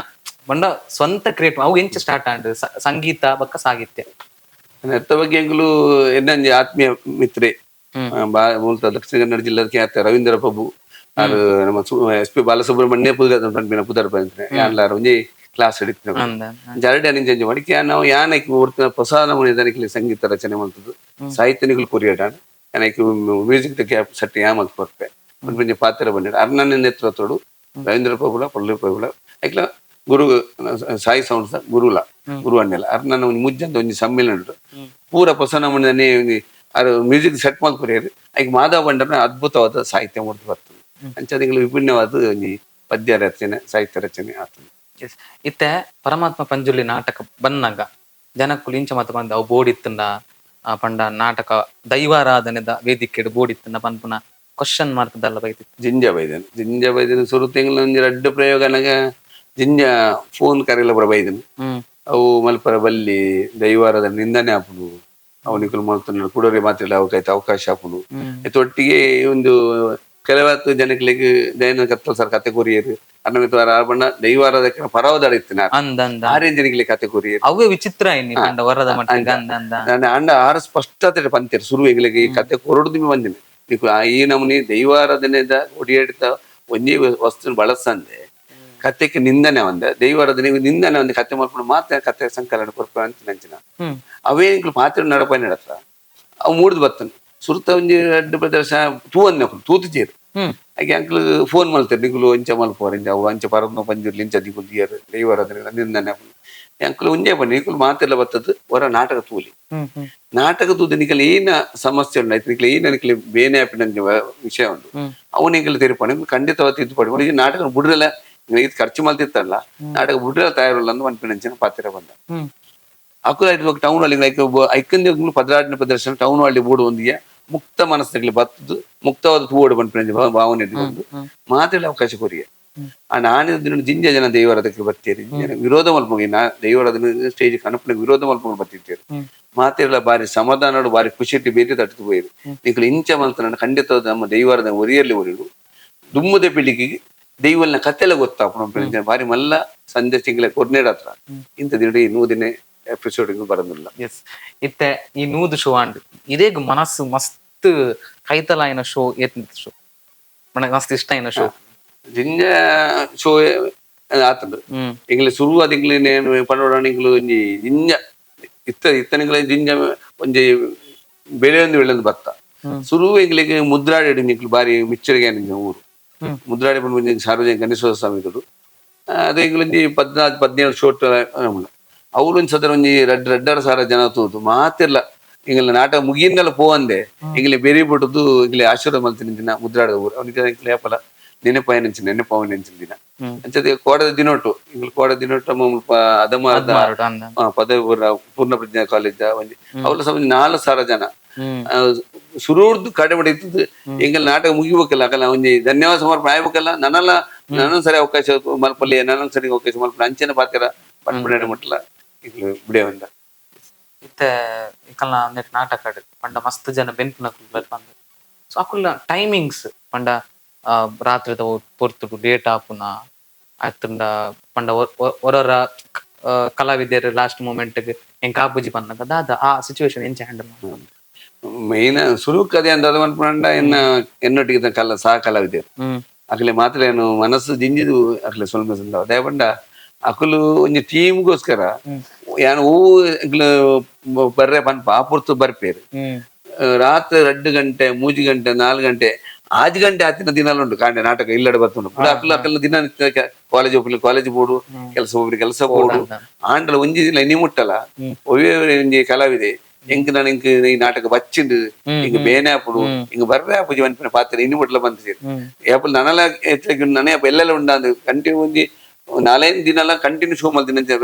ಪಂಡ ಸ್ವಂತ ಕ್ರಿಯೇಟ್ ಅವು ಎಂಚ ಸ್ಟಾರ್ಟ್ ಆಂಡ್ ಸಂಗೀತ ಬಕ್ಕ ಸಾಹಿತ್ಯ? ನೆತ್ತ ಬಗ್ಗೆ ಎಂಕುಲು ಎನ್ನಂಜಿ ಆತ್ಮೀಯ ಮಿತ್ರೆ ಮೂಲತಃ ದಕ್ಷಿಣ ಕನ್ನಡ ಜಿಲ್ಲೆದ ಖ್ಯಾತ ರವೀಂದ್ರ ಪ್ರಭು ಆರ್ ನಮ್ಮ ಎಸ್ ಪಿ ಬಾಲಸುಬ್ರಹ್ಮಣ್ಯ ಪುದರ್ ಪನ್ಪಿನ ಪುದರ್ ಪನ್ಪಿನ ಯಾನ್ಲಾರ್ ಒಂಜಿ ಕ್ಲಾಸ್ ಹಿಡಿತಿನ. ಅಂದ. ಜರಡೆ ನಿಂಚ ಮಾಡಿ ನಾವು ಯಾನಕ್ಕೆ ಒರ್ತಿನ ಹೊಸ ನಮೂನೆ ದನಿಕ್ಲೆ ಸಂಗೀತ ರಚನೆ ಮಲ್ತದ್ದು ಸಾಹಿತ್ಯ ನಿಕುಲು ಕೊರಿಯಡ ಯಾನಕ್ಕೆ music cap set ಯಾ ಮಲ್ತ್ ಕೊರ್ಪೆ ಒಂಜಿ ಪಾತ್ರ ಬಂದಿಡ ಅರ್ನನ್ನ ನೇತೃತ್ವಡು ರವೀಂದ್ರ ಪ್ರಭುಲ ಪಳ್ಳಿ ಪ್ರಭುಲ ಐಕ್ಲ ಗುರು ಸಾಯಿ ಸೌಂಡ್ಸ್ ಗುರುಲ ಗುರು ಅಣ್ಣೆಲ ಅರ್ನನ್ನ ಒಂಜಿ ಮುಜ್ಜಂತ ಒಂಜಿ ಸಮ್ಮೇಳನ ಉಂಟು. ಪೂರ ಹೊಸ ನಮೂನೆ ಒಂಜಿ ಅರ್ ಮ್ಯೂಸಿಕ್ ಸೆಟ್ ಮಲ್ತ್ ಕೊರಿಯರ್. ಐಕ್ ಮಾಧವ ಭಂಡಾರನ ಅದ್ಭುತವಾದ ಸಾಹಿತ್ಯ ಮೂರ್ತಿ ಬರ್ತದೆ. ಅಂಚಾದಿಗಳು ವಿಭಿನ್ನವಾದ ಒಂಜಿ ಪದ್ಯ ರಚನೆ ಸಾಹಿತ್ಯ ರಚನೆ ಆಗ್ತದೆ. Yes. ಇತ್ತೆ ಪರಮಾತ್ಮ ಪಂಜುರ್ಲಿ ನಾಟಕ ಬನ್ನಗ ಜನಕ್ಕುಲು ಇಂಚ ಮತ ಬಂದ ಅವು ಬೋಡಿತ್ತಂಡ ಪಂಡ ನಾಟಕ ದೈವಾರಾಧನೆದ ವೇದಿಕೆಡ್ ಬೋಡಿತ್ತಂಡ ಪನ್ಪುನ ಕ್ವಶನ್ ಮಾರ್ಕ್ ದಲ್ಲ ಬೈತಿತ್ತು? ಜಿಂಜ ಬೈದನ್ ಜಿಂಜ ಬೈದನ್ ಸುರು ತಿಂಗಳು ಒಂಜಿ ರಡ್ಡು ಪ್ರಯೋಗ ನನಗ ಜಿಂಜ ಫೋನ್ ಕರೆಲ್ಲ ಬರ ಬೈದನ್. ಅವು ಮಲ್ಪರ ಬಲ್ಲಿ ದೈವಾರದ ನಿಂದನೆ ಆಪುಂಡು ಅವು ನಿಕುಲು ಮಲ್ತುಂಡ ಕುಡೋರಿ ಮಾತ್ರ ಅವು ಕೈತ ಅವಕಾಶ ಆಪುಂಡು. ಒಟ್ಟಿಗೆ ಒಂದು ಕೆಲವತ್ತು ಜನಗಳಿಗೆ ದಯನ ಕತ್ತಲ ಸರ್ ಕತೆ ಕೊರಿಯರು ಅನ್ನ ಬಣ್ಣ ದೈವಾರದ ಪರವದಾಡ ಇತ್ತಿನ ಅಂದ ಅಂದ. ಆರೇ ಜನಗಳಿಗೆ ಕತೆ ಕೊರಿಯರು. ಅವೇ ವಿಚಿತ್ರ ಐನಿ ಪಂಡ ವರದ ಮಟ್ಟಿಗೆ ಅಂದ ಅಂದ. ನಾನು ಅಂಡ ಆರ ಸ್ಪಷ್ಟತೆ ಪಂತೇರು ಸುರು ಎಂಗ್ಲಿಗೆ ಈ ಕತೆ ಕೊರಡುದು ಬಂದಿನಿ ನಿಕು ಈ ನಮೂನಿ ದೈವಾರಾಧನೆದ ಒಡಿಯಡಿತ ಒಂಜಿ ವಸ್ತು ಬಳಸಂದೆ ಕತೆಗೆ ನಿಂದನೆ ಒಂದ ದೈವಾರಾಧನೆ ನಿಂದನೆ ಒಂದು ಕತೆ ಮಾಡ್ಕೊಂಡು ಮಾತ್ರ ಕತೆ ಸಂಕಲನ ಕೊರ್ಪ ಅಂತ ನಂಚಿನ. ಅವೇ ಎಂಕ್ಲು ಮಾತ್ರ ನಡಪ ನಡತ್ತ ಅವು ಮೂಡ್ದು ಬತ್ತನು ಸುರುತ ಒಂಜಿ ರಡ್ಡ್ ಪ್ರದರ್ಶನ ತೂ ಅಂದ ತೂತು ಚೇರು. ಹಾಗೆ ಅಂಕ್ಲು ಫೋನ್ ಮಲ್ತಾರೆ ನಿಕುಲು ಅಂಚ ಮಲ್ಪೋರ್ ಇಂಚ ಅವು ಅಂಚ ಪರಮ ಪಂಜುರ್ಲಿ ಇಂಚ ನಿಕುಲು ದಿಯರ್ ದೈವಾರಾಧನೆ ನಿಂದನೆ ಅಂಕ್ಲು ಒಂಜೇ ಬನ್ನಿ ನಿಕುಲು ಮಾತೆಲ್ಲ ಬತ್ತದ್ದು ಹೊರ ನಾಟಕ ತೂಲಿ. ಹ್ಮ್ ಹ್ಮ್ ನಾಟಕ ತೂದು ನಿಕಲ್ ಏನ ಸಮಸ್ಯೆ ಉಂಡು ಆಯ್ತು ನಿಕಲ್ ಏನ ನಿಕಲ್ ಬೇನೆ ಆಪಿನ ವಿಷಯ ಉಂಡು ಅವನು ಎಂಕಲ್ ತೆರಿಪಾಣ ಖಂಡಿತವಾದ ತಿದ್ದುಪಡಿ ಈ ನಾಟಕ ಬುಡ್ರೆಲ್ಲ ಇದು ಖರ್ಚು ಮಲ್ತಿತ್ತಲ್ಲ ನಾಟಕ ಬುಡ್ರೆಲ್ಲ ತಯಾರುಲ್ಲ ಅಂದ್ ಮನ್ಪಿನಂಚಿನ ಪಾತ್ರ ಬಂದ. ಅಕುಲ ಟೌನ್ ಅಲ್ಲಿ ಲೈಕ್ ಐಕಂದಿ ಪದರಾಡಿನ ಪ್ರದರ್ಶನ ಟೌನ್ ಅಲ್ಲಿ ಬೋಡು ಒಂದಿಗೆ ಮುಕ್ತ ಮನಸ್ಸಿನಲ್ಲಿ ಬತ್ತದು ಮುಕ್ತವಾದ ತೂವೋಡು ಪನ್ಪಿನ ಭಾವನೆ ಇಟ್ಕೊಂಡು ಮಾತಾಡಲಿ ಅವಕಾಶ ಕೊರಿಯ. ಆ ನಾನಿನ ದಿನ ಜಿಂಜ ಜನ ದೈವರದಕ್ಕೆ ಬರ್ತೀರಿ, ವಿರೋಧ ಮಲ್ಪಂಗ ನಾ ದೈವರದನ ಸ್ಟೇಜ್ ಕನಪನ ವಿರೋಧ ಮಲ್ಪಂಗ ಬರ್ತಿರ್ತೀರಿ. ಮಾತೆಲ್ಲ ಬಾರಿ ಸಮಾಧಾನಡು ಬಾರಿ ಖುಷಿ ಬೇರೆ ತಟ್ಟು ಪೋಯಿರು. ನಿಕುಲು ಇಂಚ ಮಲ್ತನ ಖಂಡಿತ ನಮ್ಮ ದೈವರದ ಒರಿಯಲ್ಲಿ ಒರಿಡು ದುಮ್ಮದ ಪೀಳಿಗೆಗೆ ದೈವಲ್ನ ಕತ್ತೆಲ್ಲ ಗೊತ್ತಾಪುನ ಬಾರಿ ಮಲ್ಲ ಸಂದೇಶ ತಿಂಗಳ ಕೊರ್ನೇಡ ಹತ್ರ ಇಂಥ ದಿನ 100ನೇ ಎಪಿಸೋಡ್ ಬರೋದಿಲ್ಲ. ಎಸ್, ಇತ್ತೆ ಈ 100 ಶೋ ಆಂಡ್ ಇದೇಗ್ ಮನಸ್ಸು ಮಸ್ತ್ ಕೈತಲಾಯಿನ ಶೋ ಏತ್ ಶೋ ಮನಕ್ ಮಸ್ತ್ ಇಷ್ಟ ಆಯಿನ ಶೋ ಜಿಂಜ ಶೋ ಆತಂಡು ಎಂಗ್ಲೆ ಸುರುವಾದ ಎಂಗ್ಲೆ ಪಂಡೋಡ ಎಂಗ್ಲು ಒಂಜಿ ಜಿಂಜ ಇತ್ತ ಇತ್ತನಿಂಗ್ಲೆ ಜಿಂಜ ಒಂಜಿ ಬೆಳೆಯೊಂದು ಬೆಳೆಯೊಂದು ಭತ್ತ ಸುರು ಎಂಗ್ಲಿಗೆ ಮುದ್ರಾಡಿ ಎಂಕ್ಲು ಬಾರಿ ಮಿಚ್ಚರಿಗೆ ಊರು ಮುದ್ರಾಡಿ ಬಂದು ಸಾರ್ವಜನಿಕ ಗಣೇಶ ಸ್ವಾಮಿಗಳು ಅದು ಎಂಗ್ಲೊಂಜಿ 14 17 ಶೋಟ್ ಅವ್ರು ಒಂದ್ ಸದರ ಒಂಜಿ ರಡ್ಡರ ಸಾವಿರ ಜನ ತೂತು ಮಾತಿರ್ಲ ಎಂಗ್ಲ ನಾಟಕ ಮುಗಿಯಿಂದಲ ಪೋವಂದೆ ಎಂಗ್ಲೆ ಬೇರೆ ಬಿಟ್ಟದ್ದು ಎಂಗ್ಲೆ ಆಶೀರ್ವಾದ ಮಲ್ತಿನ ದಿನ ಮುದ್ರಾಡದ ಊರು ಅವನಿಗೆ ಎಂಕ್ಲೆ ಏಪಲ ನೆನಪಾಯ ನೆಂಚಿನ ನೆನಪಾವ ನೆಂಚಿನ ದಿನ ಅಂಚದೆ ಕೋಡದ ದಿನೊಟ್ಟು ಎಂಗ್ಲ ಕೋಡ ದಿನೊಟ್ಟು ಮುಲ್ಪ ಅದಮಾರದ ಪದವಿ ಪೂರ್ಣ ಪ್ರಜ್ಞಾ ಕಾಲೇಜ್ ಒಂಜಿ ಅವ್ಲ ಸಮ 4,000 ಜನ ಸುರೂರ್ದು ಕಡೆ ಇತ್ತದು. ಎಂಗಲ್ ನಾಟಕ ಮುಗಿಬೇಕಲ್ಲ ಅಕಲ್ಲ ಒಂಜಿ ಧನ್ಯವಾದ ಸಮರ್ಪಣೆ ಆಗ್ಬೇಕಲ್ಲ. ನನ್ನಲ್ಲ ನನ್ನ ಸರಿ ಅವಕಾಶ ಮಲ್ಪಲ್ಲಿ ನನ್ನ ಸರಿ ಅವಕಾಶ ಮಲ್ಪಲ್ಲಿ ಅಂಚೆನ ಪಾತ್ರ ಪಟ್ಪಡೆ ಮುಟ್ಟಲ ಇಗ್ಲು ಬಿಡಿಯವಂದ. ಇತ್ತೆ ಇಕಲ್ನ ಒಂದೆಟ್ ನಾಟಕ ಪಂಡ ಮಸ್ತ್ ಜನ ಬೆನ್ಪುನಕುಲು ಬರ್ಪಂದ್. ಸೊ ಅಕುಲ್ನ ಟೈಮಿಂಗ್ಸ್ ಪಂಡ ರಾತ್ರಿದ ಪೊರ್ತುಡು ಲೇಟ್ ಆಪುನ ಅತ್ತಂಡ ಪಂಡ ಒರೊರ ಕಲಾವಿದೆರ್ ಲಾಸ್ಟ್ ಮೂಮೆಂಟ್ ಎಂಕ್ ಆಪುಜಿ ಪನ್ನಗ ದಾದ ಆ ಸಿಚುವೇಶನ್ ಎಂಚ ಹ್ಯಾಂಡಲ್ ಮಲ್ಪುನ? ಮೇನ್ ಸುರುಕ್ ಅದೇ ಅಂತ ಪಂಡ ಎನ್ನ ಎನ್ನೊಟ್ಟಿಗೆ ಕಲ್ಲ ಸಹ ಕಲಾವಿದೆರ್ ಅಕಲೆ ಮಾತ್ರ ಏನು ಮನಸ್ಸು ಜಿಂಜಿದು ಅಕಲೆ ಸ್ವಲ್ಪ ಅದೇ ಪಂಡ ಅಕುಲು ಒಂಜಿ ಟೀಮ್ಗೋಸ್ಕರ ಯಾನ್ ಹೂ ಬರ್ರೆ ಪನ್ಪ ಆ ಪೊರ್ತು ಬರ್ಪೇರು. ರಾತ್ರಿ 2 ಗಂಟೆ 3 ಗಂಟೆ 4 ಗಂಟೆ 5 ಗಂಟೆ ಆತಿನ ದಿನ ಉಂಟು ಕಾಂಡೆ ನಾಟಕ ಇಲ್ಲಡೆ ಬರ್ತುಂಡು. ಅಕುಲು ಅಕಲ್ನ ದಿನ ಕಾಲೇಜ್ ಹೋಗ್ಲಿ ಕಾಲೇಜ್ ಬೋಡು ಕೆಲಸ ಹೋಗ್ಲಿ ಕೆಲಸ ಬೋಡು ಆಂಡಲ ಒಂಜಿ ದಿನ ಇನಿ ಮುಟ್ಟಲ ಒವ್ವೇ ಒಂಜಿ ಕಲಾವಿದೆ ಎಂಕ್ ನಾನು ಇಂಕ್ ಈ ನಾಟಕ ಬಚ್ಚಿಂಡು ಇಂಕ್ ಬೇನೆ ಆಪುಡು ಇಂಕ್ ಬರ್ರೆ ಆಪುಜಿ ಪನ್ಪಿನ ಪಾತ್ರ ಇನಿ ಮುಟ್ಟಲ ಬಂತಿರು. ಏಪಲ್ ನನಲ ಹೆಚ್ಚಾಗಿ ನನೇ ಎಲ್ಲೆಲ್ಲ ಉಂಡಾಂದು ಕಂಟಿನ್ಯೂ ಒಂಜಿ 4-5 ದಿನ ಎಲ್ಲ ಕಂಟಿನ್ಯೂ ಶೋ ಮಲ್ತಿನ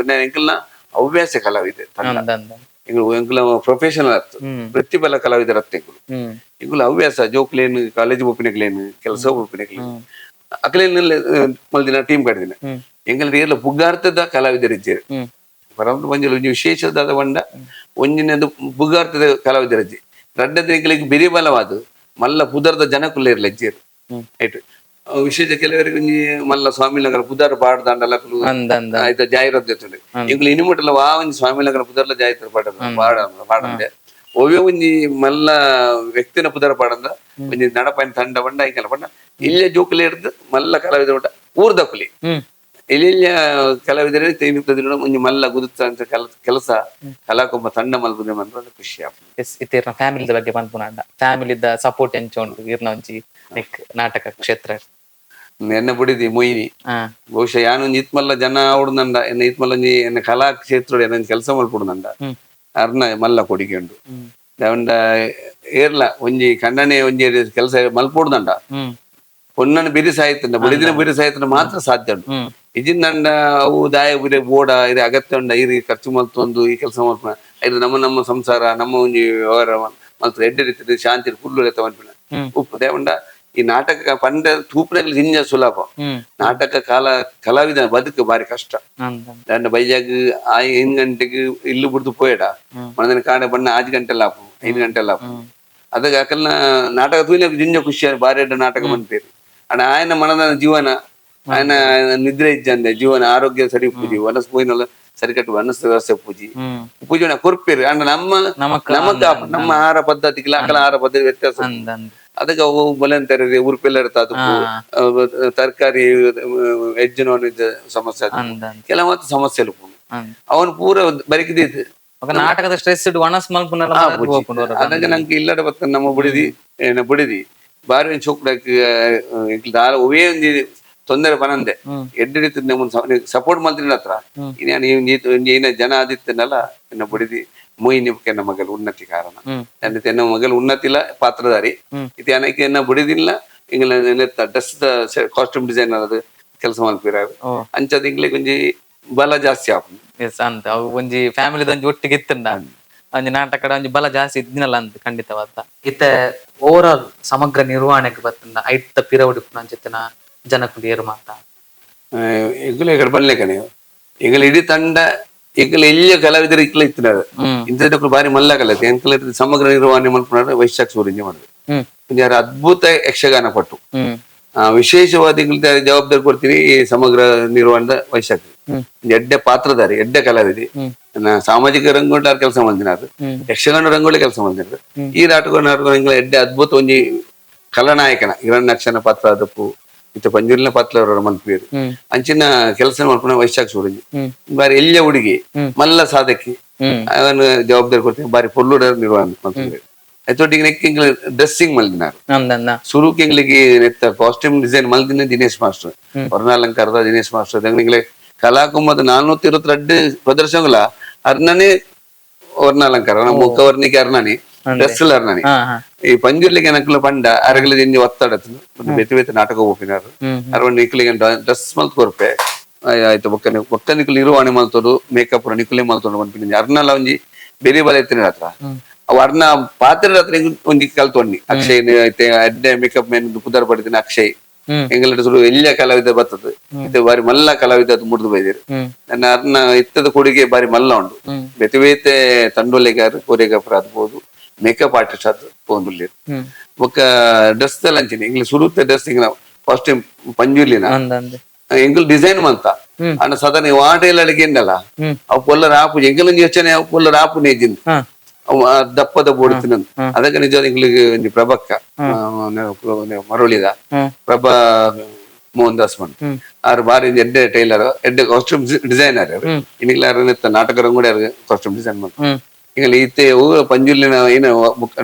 ಎಂಕಲ್ನ ಹವ್ಯಾಸ ಕಲಾವಿದೆ ತಂಡ ಎಂಕುಲು ಎಂಕುಲ ಪ್ರೊಫೆಷನಲ್ ಅತ್ತು ವೃತ್ತಿಪರ ಕಲಾವಿದರ ಅತ್ತೆ ಎಂಕುಲು ಎಂಕುಲು ಹವ್ಯಾಸ ಜೋಕ್ಲೇನು ಕಾಲೇಜ್ ಒಪ್ಪಿನಕ್ಲೇನು ಕೆಲಸ ಒಪ್ಪಿನಕ್ಲೇನು ಅಕ್ಲೇನು ಮಲ್ದಿನ ಟೀಮ್ ಕಡ್ದಿನ ಎಂಕಲ್ ಏರ್ಲ ಪುಗಾರ್ತದ ಕಲಾವಿದರಿದ್ದೇರು ಪರಮ ಒಂಜಿ ಒಂಜಿ ವಿಶೇಷದಾದ ಬಂಡ ಒಂಜಿನದು ಪುಗಾರ್ತದ ಕಲಾವಿದರಜ್ಜಿ ರಡ್ಡದ ಎಂಕಲಿಗೆ ಬೆರಿ ಬಲವಾದ ಮಲ್ಲ ಪುದರ್ದ ಜನಕುಲೇರ್ಲ ಇಜ್ಜೇರು ರೈಟ್. ವಿಶೇಷ ಕೆಲವರಿಗೆ ಒಂಜಿ ಮಲ್ಲ ಸ್ವಾಮಿನಗರ ಪುದರ್ ಪಾಡ್ದಾಂಡಲ ಆಯ್ತಾ ಜಾಹೀರಾತು ಇರ್ತದೆ ಎಂಕುಲು ಇನಿಮುಟ್ಟಲ ವಾ ಒಂಜಿ ಸ್ವಾಮಿನಗರ ಪುದರ್ಲ ಜಾಹೀರಾತು ಪಾಡ ಪಾಡ ಪಾಡಂದೆ ಒವ್ವೇ ಒಂಜಿ ಮಲ್ಲ ವ್ಯಕ್ತಿನ ಪುದರ್ ಪಾಡಂದ ಒಂಜಿ ನಡಪೈನ ತಂಡ ಬಂಡ ಐಕೆಲ್ಲ ಪಂಡ ಇಲ್ಲೇ ಜೋಕುಲಿ ಹಿಡ್ದು ಮಲ್ಲ ಕಲಾವಿದ ಉಂಟ ಊರ್ದಕುಲಿ ಇಲ್ಲಿಯ ಕಲಾವಿದರೆ ಒಂಜಿ ಮಲ್ಲ ಗುರುತ ಅಂತ ಕೆಲಸ ಕಲಾಕೊಂಬ ತಂಡ ಮಲ್ಪುನೆ ಮನ್ಪುನ ಖುಷಿ ಆಪುಂಡು. ಎಸ್, ಇತ್ತೆ ಫ್ಯಾಮಿಲಿದ ಬಗ್ಗೆ ಪನ್ಪುನಾಂಡ ಫ್ಯಾಮಿಲಿದ ಸಪೋರ್ಟ್ ಎಂಚ ಉಂಟು ಇರ್ನ ಒಂಜಿ ನೆಕ್ ನಾಟಕ ಕ್ಷೇತ್ರ? ಎನ್ನ ಬುಡಿದಿ ಮೊಯ್ನಿ ಬಹುಶಃ ಯಾನ್ ಒಂಜಿ ಇತ್ಮಲ್ಲ ಜನ ಆವಡ್ನಂಡ ಎನ್ನ ಇತ್ಮಲ್ಲ ಒಂಜಿ ಎನ್ನ ಕಲಾ ಕ್ಷೇತ್ರ ಎನ್ನ ಕೆಲಸ ಮಲ್ಪುಡುನಂಡ ಅರ್ನ ಮಲ್ಲ ಕೊಡಿಗೆ ಉಂಡು. ಅವಂಡ ಏರ್ಲ ಒಂಜಿ ಕಣ್ಣನೆ ಒಂಜಿ ಕೆಲಸ ಮಲ್ಪುಡುನಂಡ ಪೊನ್ನನ ಬಿರಿ ಸಾಯ್ತಂಡ ಬುಡಿದಿನ ಬಿರಿ ಸಾಯ್ತಂಡ ಮಾತ್ರ ಸಾಧ್ಯ ಉಂಟು. ಇಜಿಂದಂಡ ಅವು ದಾಯ ಬಿರೆ ಬೋಡ ಇದು ಅಗತ್ಯ ಉಂಡ ಇರಿ ಖರ್ಚು ಮಲ್ತೊಂದು ಈ ಕೆಲಸ ಮಲ್ಪುನ ಇದು ನಮ್ಮ ನಮ್ಮ ಸಂಸಾರ ನಮ್ಮ ಒಂಜಿ ವ್ಯವಹಾರ ಮಲ್ತ ಎಡ್ಡೆ ರೀತಿ ಶಾಂತಿ ಕುಲ್ಲು ಮನ್ಪಿನ ಉಪ್ಪು ದೇವಂಡ ಈ ನಾಟಕ ಪಂಡ ತೂಪನಲ್ಲಿ ಜಿಂಜ ಸುಲಭ ನಾಟಕ ಕಾಲ ಕಲಾವಿದ ಬದುಕು ಬಾರಿ ಕಷ್ಟ. ದಂಡ ಬೈಜಾಗ್ 5 ಗಂಟೆಗೆ ಇಲ್ಲು ಬಿಡ್ದು ಪೋಯಡ ಮನದನ ಕಾಡೆ ಬಣ್ಣ 5 ಗಂಟೆ ಲಾಪು 5 ಗಂಟೆ ಲಾಪು ಅದಕ್ಕೆ ಅಕಲ್ನ ನಾಟಕ ತೂಯಿನ ಜಿಂಜ ಖುಷಿ ಬಾರಿ ಎಡ್ಡೆ ನಾಟಕ ಮನ್ಪೇರು. ಅಣ್ಣ ಆಯನ ಮನದ ಜೀವನ ಆಯನ ನಿದ್ರೆ ಇಜ್ಜಂದೆ ಜೀವನ ಆರೋಗ್ಯ ಸರಿ ಪೂಜಿ ವನಸ್ ಪೋಯಿನಲ್ಲ ಸರಿಕಟ್ಟು ವನಸ್ ವ್ಯವಸ್ಥೆ ಪೂಜಿ ಪೂಜೆ ಕೊರ್ಪೇರು. ಅಣ್ಣ ನಮ್ಮ ನಮಕ ನಮ್ಮ ಆಹಾರ ಪದ್ಧತಿಗೆ ಅಕಲ ಆಹಾರ ಪದ್ಧತಿ ವ್ಯತ್ಯಾಸ. ಅದಕ್ಕೆ ಅವು ಬಲೆ ಅಂತಾರೆ ಉರುಪೆಲ್ಲ ಇರ್ತದೆ ಅದು ತರಕಾರಿ veg non veg ಸಮಸ್ಯೆ ಕೆಲವು ಸಮಸ್ಯೆ ಅವನು ಪೂರ ಬರಿಕಿದ್ದು ನಾಟಕದ ಸ್ಟ್ರೆಸ್ ವನಸ್ ಮಲ್ಪುನಲ ಅದಕ್ಕೆ ನಂಗೆ ಇಲ್ಲಡೆ ಬತ್ತ ನಮ್ಮ ಬುಡಿದಿ ಏನ ಬುಡಿದಿ ಬಾರಿ ಚೋಕ್ಡಕ್ ದಾಲ ಒವೇ ಒಂಜಿ ತೊಂದರೆ ಪನಂದೆ ಎಡ್ಡೆ ರೀತಿ ನಮ್ಮನ್ನ ಸಪೋರ್ಟ್ ಮಲ್ತಿನ ಹತ್ರ ಏನ ಜನ ಆದಿತ್ತನಲ್ಲ ಎನ್ನ ಬುಡಿದಿ ಮೊಯ್ನಿ ಎನ್ನ ಮಗಲ್ ಉನ್ನತಿ ಕಾರಣ ಎನ್ನ ಮಗಲ್ ಉನ್ನತಿಲ್ಲ ಪಾತ್ರಧಾರಿ ಇದು ಏನಕ್ಕೆ ಎನ್ನ ಬುಡಿದಿಲ್ಲ ಇಂಗ್ಲ dress costume designer ಅದು ಕೆಲಸ ಮಲ್ಪಿರ ಅಂಚದ ಇಂಗ್ಲಿಗೆ ಒಂಜಿ ಬಲ ಜಾಸ್ತಿ ಆಪುಂಡು. ಎಸ್ ಅಂತ ಅವು ಒಂಜಿ ಫ್ಯಾಮಿಲಿದ ಒಂಜಿ ಒಟ್ಟಿಗೆ ಇತ್ತಂಡ ಒಂಜಿ ನಾಟಕದ ಒಂಜಿ ಬಲ ಜಾಸ್ತಿ ಇದ್ದಿನಲ್ಲ ಅಂತ ಖಂಡಿತವಾದ. ಇತ್ತೆ ಓವರ್ ಆಲ್ ಸಮಗ್ರ ನಿರ್ವಹಣೆಗೆ ಬತ್ತಂಡ ಐತ ಪಿರವಡಿಪುನ ಅಂಚಿತ್ತಿನ ಜನಕುಲು ಏರು ಮಾತ ಎಂಕುಲು ಎಕಡೆ ಬನ್ಲೇಕನೆ ಎಂಕಲ್ ಇಡೀ ತಂಡ ಎಂಕಲ್ ಎಲ್ಲಿಯ ಕಲಾವಿದರು ಇಕ್ಲ ಇತ್ತಿನಾರು. ಇಂಥದ್ದಕ್ಕೂ ಬಾರಿ ಮಲ್ಲ ಕಲತೆ ಎಂಕಲ್ ಸಮಗ್ರ ನಿರ್ವಹಣೆ ಮಲ್ಪುನಾರು ವೈಶಾಖ ಸೂರಿಂಜ ಮಾಡುದು. ಒಂಜಿ ಅದ್ಭುತ ಯಕ್ಷಗಾನ ಪಟ್ಟು. ವಿಶೇಷವಾದ ಎಂಕುಲು ಜವಾಬ್ದಾರಿ ಕೊಡ್ತೀನಿ ಈ ಸಮಗ್ರ ನಿರ್ವಹಣದ ವೈಶಾಖ. ಎಡ್ಡೆ ಪಾತ್ರಧಾರಿ, ಎಡ್ಡೆ ಕಲಾವಿದಿ. ಸಾಮಾಜಿಕ ರಂಗೋಟ ಕೆಲಸ ಮಾಡ್ದಿನಾರು, ಯಕ್ಷಗಾನ ರಂಗೋಲಿ ಕೆಲಸ ಮಾಡ್ದಿನಾರು. ಈ ನಾಟಕ ನಾಟಕ ಎಂಕಲ್ ಎಡ್ಡೆ ಅದ್ಭುತ ಒಂಜಿ ಕಲಾನಾಯಕನ ಹಿರಣ್ಯಾಕ್ಷನ ಪಾತ್ರ ಅದಪ್ಪು ಇತ್ತ ಪಂಜುರ್ಲಿನ ಪಾತ್ರ ಮಲ್ಪೇರು ಅಂಚಿನ ಕೆಲಸ ಮಲ್ಪುನ ವೈಶಾಖ ಸೂರಂಜಿ ಬಾರಿ ಎಲ್ಲಿಯ ಹುಡುಗಿ ಮಲ್ಲ ಸಾಧಕಿ. ಅವನು ಜವಾಬ್ದಾರಿ ಕೊಡ್ತೀನಿ, ಬಾರಿ ಪೊಲ್ಲುಡ ನಿರ್ವಹಣೆ ಮಲ್ತಿದ್ರು. ಐತೊಟ್ಟಿಗೆ ನೆಕ್ ಡ್ರೆಸ್ಸಿಂಗ್ ಮಲ್ದಿನಾರು. ಸುರುಕ್ ಎಂಗ್ಲಿಗೆ ನೆತ್ತ ಕಾಸ್ಟ್ಯೂಮ್ ಡಿಸೈನ್ ಮಲ್ದಿನ ದಿನೇಶ್ ಮಾಸ್ಟರ್, ವರ್ಣಾಲಂಕಾರದ ದಿನೇಶ್ ಮಾಸ್ಟರ್. ಎಂಗ್ಲಿಗೆ ಕಲಾಕುಂಭದ 422 ಪ್ರದರ್ಶನಗಳ ಅರ್ಣನೇ ವರ್ಣಾಲಂಕಾರ, ನಮ್ಮ ಮುಖವರ್ಣಿಕೆ ಅರ್ಣನಿ, ಡ್ರೆಸ್ ಅರ್ಣನಿ. ಹಾ ಹಾ ಈ ಪಂಜುರ್ಲಿಗೆ ನಕಲ ಪಂಡ ಅರಗಲ ದಿಂಜಿ ಒತ್ತಡ ಬೇತೆ ಬೇತೆ ನಾಟಕ ಒಪ್ಪಿನಾರು. ಅರವಣ್ಣ ನಿಕ್ಲಿಗೆ ಡ್ರೆಸ್ ಮಲ್ತ್ ಕೊರ್ಪೆ ಆಯ್ತು. ಬೊಕ್ಕ ಬೊಕ್ಕ ನಿಕ್ಲು ನಿರ್ವಹಣೆ ಮಲ್ತೋಡು, ಮೇಕಪ್ ನಿಕುಲೆ ಮಲ್ತೋಡು ಪನ್ಪಿನ ಅರ್ನಲ ಒಂಜಿ ಬೇರೆ ಬಲ ಇತ್ತಿನ ಹತ್ರ ಅವು ಅರ್ನ ಪಾತ್ರ ಹತ್ರ ಒಂಜಿ ಕಲ್ತೊಂಡಿ ಅಕ್ಷಯ್ ಐತೆ ಅಡ್ಡೆ ಮೇಕಪ್ ಮ್ಯಾನ್ ಪುದರ್ ಪಡಿತಿನ ಅಕ್ಷಯ್. ಎಂಗಲ ಸುರು ಎಲ್ಲಿಯ ಕಲಾವಿದ ಬರ್ತದೆ ಇತ್ತೆ ಬಾರಿ ಮಲ್ಲ ಕಲಾವಿದ ಅದು ಮುರಿದು ಬೈದಿರು. ನನ್ನ ಅರ್ನ ಇತ್ತದ ಕೊಡುಗೆ ಬಾರಿ ಮಲ್ಲ ಉಂಡು. ಬೇತೆ ಬೇತೆ ತಂಡೋಲೆಗಾರ ಕೊರಿಯೋಗ್ರಾಫರ್ ಆಗ್ಬೋದು, ಮೇಕಪ್ ಆರ್ಟಿಸ್ಟ್ ಆದ್ ಪೋಂದುಲ್ಲೇರು. ಬೊಕ್ಕ ಡ್ರೆಸ್ ಎಲ್ಲ ಅಂಚಿನ ಎಂಗ್ಲ ಸುರುತ್ತ ಡ್ರೆಸ್ ಕಾಸ್ಟ್ಯೂಮ್ ಪಂಜುರ್ಲಿನ ಅಂದಂದೆ ಎಂಕುಲು ಡಿಸೈನ್ ಮಂತ ಅಂಡ ಸಾಧಾರಣ ವಾಟೆಲ್ಲ ಅಡಿಗೆ ಎಂಡಲ್ಲ ಅವು ಪೊಲ್ಲರ ಆಪು ಎಂಕುಲು ಯೋಚನೆ ಅವು ಪೊಲ್ಲರ ಆಪು ನೇಜಿಂದ ಅವು ಆ ದಪ್ಪದ ಬೋಡ್ತಿನ. ಅದಕ್ಕೆ ನಿಜವಾದ ಎಂಕ್ಲಿಗೆ ಒಂಜಿ ಪ್ರಭಕ್ಕ ಮರಳಿದ ಪ್ರಭಾ ಮೋಹನ್ ದಾಸ್ ಮನ್ ಆರು ಬಾರಿ ಎಡ್ಡೆ ಟೈಲರ್, ಎಡ್ಡೆ ಕಾಸ್ಟ್ಯೂಮ್ ಡಿಸೈನರ್. ಇನ್ನಿಗ್ಲ ನಾಟಕ ರಂಗುಡೆ ಕಾಸ್ಟ್ಯೂಮ್ ಡಿಸೈನ್ ಮಾಡ್ತಾರೆ. ಇಂಗಲ ಇತ್ತೆ ಅವು ಪಂಜುರ್ಲಿನ ಏನು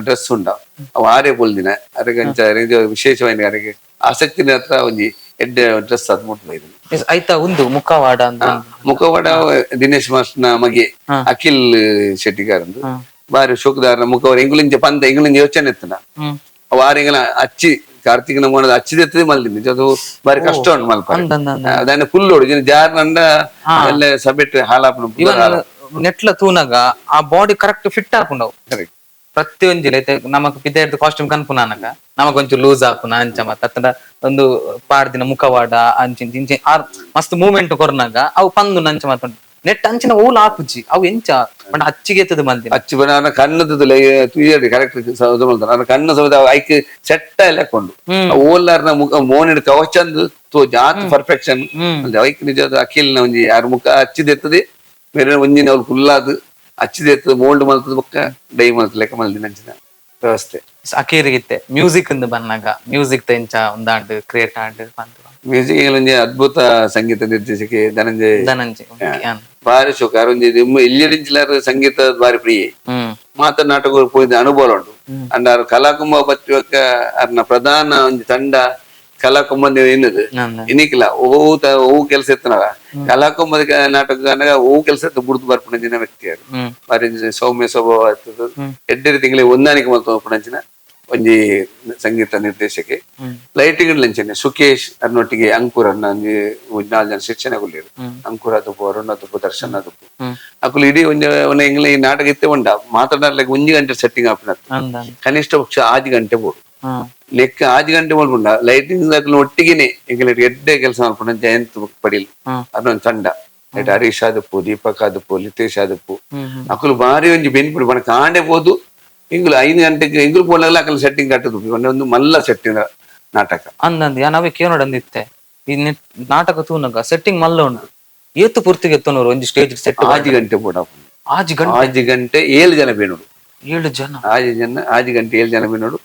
ಡ್ರೆಸ್ ಉಂಡ ಅವು ಆರೇ ಪೊಲ್ದಿನ ಅರೆಗೆ ಅಂಚ ಅರೆಗೆ ವಿಶೇಷವಾಗಿ ಅರೆಗೆ ಆಸಕ್ತಿನ ಹತ್ರ ಒಂಜಿ ಎಡ್ಡೆ ಡ್ರೆಸ್ ಅದು ಮುಟ್ಟು ಬೈದಿನ. ಐತ ಒಂದು ಮುಖವಾಡ ಅಂತ. ಮುಖವಾಡ ದಿನೇಶ್ ಮಾಸ್ಟರ್ನ ಮಗೆ ಅಖಿಲ್ ಶೆಟ್ಟಿಗಾರಂದು ಬಾರಿ ಶೋಕದಾರನ ಮುಖವಾಡ. ಎಂಗುಲಿಂಚ ಪಂತ ಎಂಗುಲಿಂಚ ಯೋಚನೆ ಇತ್ತನ. ಅವು ಆರೆಂಗಲ ಅಚ್ಚಿ ಕಾರ್ತಿಕನ ಮೋಣದ ಅಚ್ಚಿದೆತ್ತದೆ ಮಲ್ದಿನಿ. ಅದು ಬಾರಿ ಕಷ್ಟ ಉಂಟು ಮಲ್ಪ. ಅದನ್ನ ಫುಲ್ ಓಡು ಜಾರ್ ನಂಡ ಅಲ್ಲೇ ಸಬೆಟ್ ಹಾಲಾಪನ. ಇವನ್ ನೆಟ್ಲ ತೂನಗ ಆ body correct fit ಆಪುಂಡವು. ಪ್ರತಿಯೊಂಜಿ ಐತೆ ನಮಕ್ ಪಿದೆರ್ದ್ ಕಾಸ್ಟ್ಯೂಮ್ ಕನ್ಪುನಾನಗ ನಮಕ್ ಒಂಚೂರು ಲೂಸ್ ಆಪುನ ಅಂಚ ಮತ್ತ ಅತ್ತಂಡ ಒಂದು ಪಾಡ್ದಿನ ಮುಖವಾಡ ಅಂಚಿನ ಇಂಚ ಆರ್ ಮಸ್ತ್ ಮೂವ್ಮೆಂಟ್ ಕೊರ್ನಾಗ ಅವು ಪಂದು ನಂಚ ಮಾತುಂಡು. ನೆಟ್ ಅಂಚಿನ ಓಲ್ ಆಪುಜಿ ಅವು ಎಂಚ ಪಂಡ ಅಚ್ಚಿಗೆ ಎತ್ತದ ಮಲ್ದಿನ. ಅಚ್ಚಿ ಬನ ಕಣ್ಣದ ಕರೆಕ್ಟ್ ಮಲ್ತಾನ ಕಣ್ಣು ಸಮೇತ ಐಕ್ ಸೆಟ್ಟ ಎಲ್ಲ ಕೊಂಡು ಓಲಾರ್ನ ಮುಖ ಮೋನಿಡ್ ಕವಚಂದು ತೋ ಜಾತ್ ಪರ್ಫೆಕ್ಷನ್. ಐಕ್ ನಿಜವಾದ ಅಖಿಲ್ನ ಒಂಜಿ ಯಾರ ಮುಖ ಅಚ್ಚಿದೆತ್ತದೆ ಬೇರೆ ಒಂಜಿನ ಅವ್ರು ಫುಲ್ಲಾದ್ ಅಚ್ಚಿದೆತ್ತದ ಮೋಲ್ಡ್ ಮಲ್ತದ ಬೊಕ್ಕ ಡೈ ಮಲ್ತ ಲೆಕ್ಕ ಮಲ್ದಿನ ಅಂಚಿನ ವ್ಯವಸ್ಥೆ. ಅಕೇರಿಗಿತ್ತೆ ಮ್ಯೂಸಿಕ್ ಇಂದ ಬಂದಾಗ ಮ್ಯೂಸಿಕ್ ಎಂಚ ಒಂದಾಂಡ್ ಕ್ರಿಯೇಟ್ ಆಂಡ್ ಪಂದ್. ಮ್ಯೂಸಿಕ್ ಒಂಜಿ ಅದ್ಭುತ ಸಂಗೀತ ನಿರ್ದೇಶಕೆ ಧನಂಜಯ್. ಧನಂಜಯ್. ಬಾರಿ ಶೋಕ ಒಂಜಿ ಇಲ್ಲಿಡಿಂಚಿಲಾರ ಸಂಗೀತ ಬಾರಿ ಪ್ರಿಯೆ. ಮಾತ ನಾಟಕ ಪೋಯಿದ ಅನುಭವ ಉಂಟು. ಅಂಡ ಆರ್ ಕಲಾಕುಂಭ ಪತ್ರಿಕ ಅರ್ನ ಪ್ರಧಾನ ಒಂಜಿ ತಂಡ ಕಲಾಕುಂಭ ಎನ್ನುದು. ಇನಿಕ್ಲ ಓ ಓ ಕೆಲಸ ಇತ್ತನವ ಕಲಾಕುಂಭದ ನಾಟಕ ಓ ಕೆಲಸ ಇತ್ತು ಬುಡ್ದು ಬರ್ಪುನ ದಿನ ವ್ಯಕ್ತಿ ಅದು. ಬಾರಿ ಸೌಮ್ಯ ಸ್ವಭಾವ ಇರ್ತದೆ. ಎಡ್ಡೆ ತಿಂಗಳಿಗೆ ಹೊಂದಾಣಿಕೆ ಮಲ್ತು ಒಂಜಿ ಸಂಗೀತ ನಿರ್ದೇಶಕೆ. ಲೈಟಿಂಗ್ ಲಂಚನೆ ಸುಕೇಶ್ ಅರ್ನೊಟ್ಟಿಗೆ ಅಂಕುರ್ ಅನ್ನ ಒಂಜಿ ಒಂಜಿ ನಾಲ್ ಜನ ಶಿಕ್ಷಣ ಕೊಲ್ಲಿರು. ಅಂಕುರ್ ಅದುಪು, ಅರುಣ್ ಅದುಪು, ದರ್ಶನ್ ಅದುಪು. ಅಕುಲು ಇಡೀ ಒಂಜಿ ಒಂಜಿ ಎಂಗ್ಲ ಈ ನಾಟಕ ಇತ್ತೆ ಉಂಡ ಮಾತಾಡಲಿಕ್ಕೆ ಒಂಜಿ ಗಂಟೆ ಸೆಟ್ಟಿಂಗ್ ಆಪಿನ ಕನಿಷ್ಠ ಪಕ್ಷ ಆಜ್ ಗಂಟೆ ಬೋಡು ಲೆಕ್ಕ ಆಜ್ ಗಂಟೆ ಮಲ್ಪುಂಡ ಲೈಟಿಂಗ್ ಅಕುಲು ಒಟ್ಟಿಗೆನೆ ಎಂಗ್ಲ ಎಡ್ಡೆ ಕೆಲಸ ಮಲ್ಪುಂಡ ಜಯಂತ್ ಪಡೀಲ್ ಅದೊಂದು ತಂಡ ಲೈಟ್ ಹರೀಶ್ ಆದಪ್ಪು, ದೀಪಕ್ ಆದಪ್ಪು, ಲಿತೇಶ್ ಆದಪ್ಪು. ಅಕುಲು ಬಾರಿ ಒಂಜಿ ಬೆನ್ಪುಡು ಬಣ ಕಾಂಡೆ ಪೋದು ಎಂಗುಲು 5 ಗಂಟೆಗೆ ಎಂಗುಲು ಪೋಲಾಗಲ ಅಕಲು ಸೆಟ್ಟಿಂಗ್ ಕಟ್ಟದು ಒಂದು ಮಲ್ಲ ಸೆಟ್ಟಿಂಗ್ ನಾಟಕ. ಅಂದಂದು ಯಾ ನಾವೇ ಕೇನೋಡ್ ಅಂದಿತ್ತೆ ಈ ನಾಟಕ ತೂನಗ ಸೆಟ್ಟಿಂಗ್ ಮಲ್ಲ ಉಂಡು ಏತು ಪೂರ್ತಿಗೆ ಎತ್ತನೋರು ಒಂಜಿ ಸ್ಟೇಜ್ ಸೆಟ್. ಆಜಿ ಗಂಟೆ ಬೋಡ. ಆಜಿ ಗಂಟೆ. ಆಜಿ ಗಂಟೆ 7 ಜನ ಬೇನೋಡು. 7 ಜನ. ಆಜಿ ಜನ ಆಜಿ ಗಂಟೆ 7 ಜನ ಬೇನೋಡು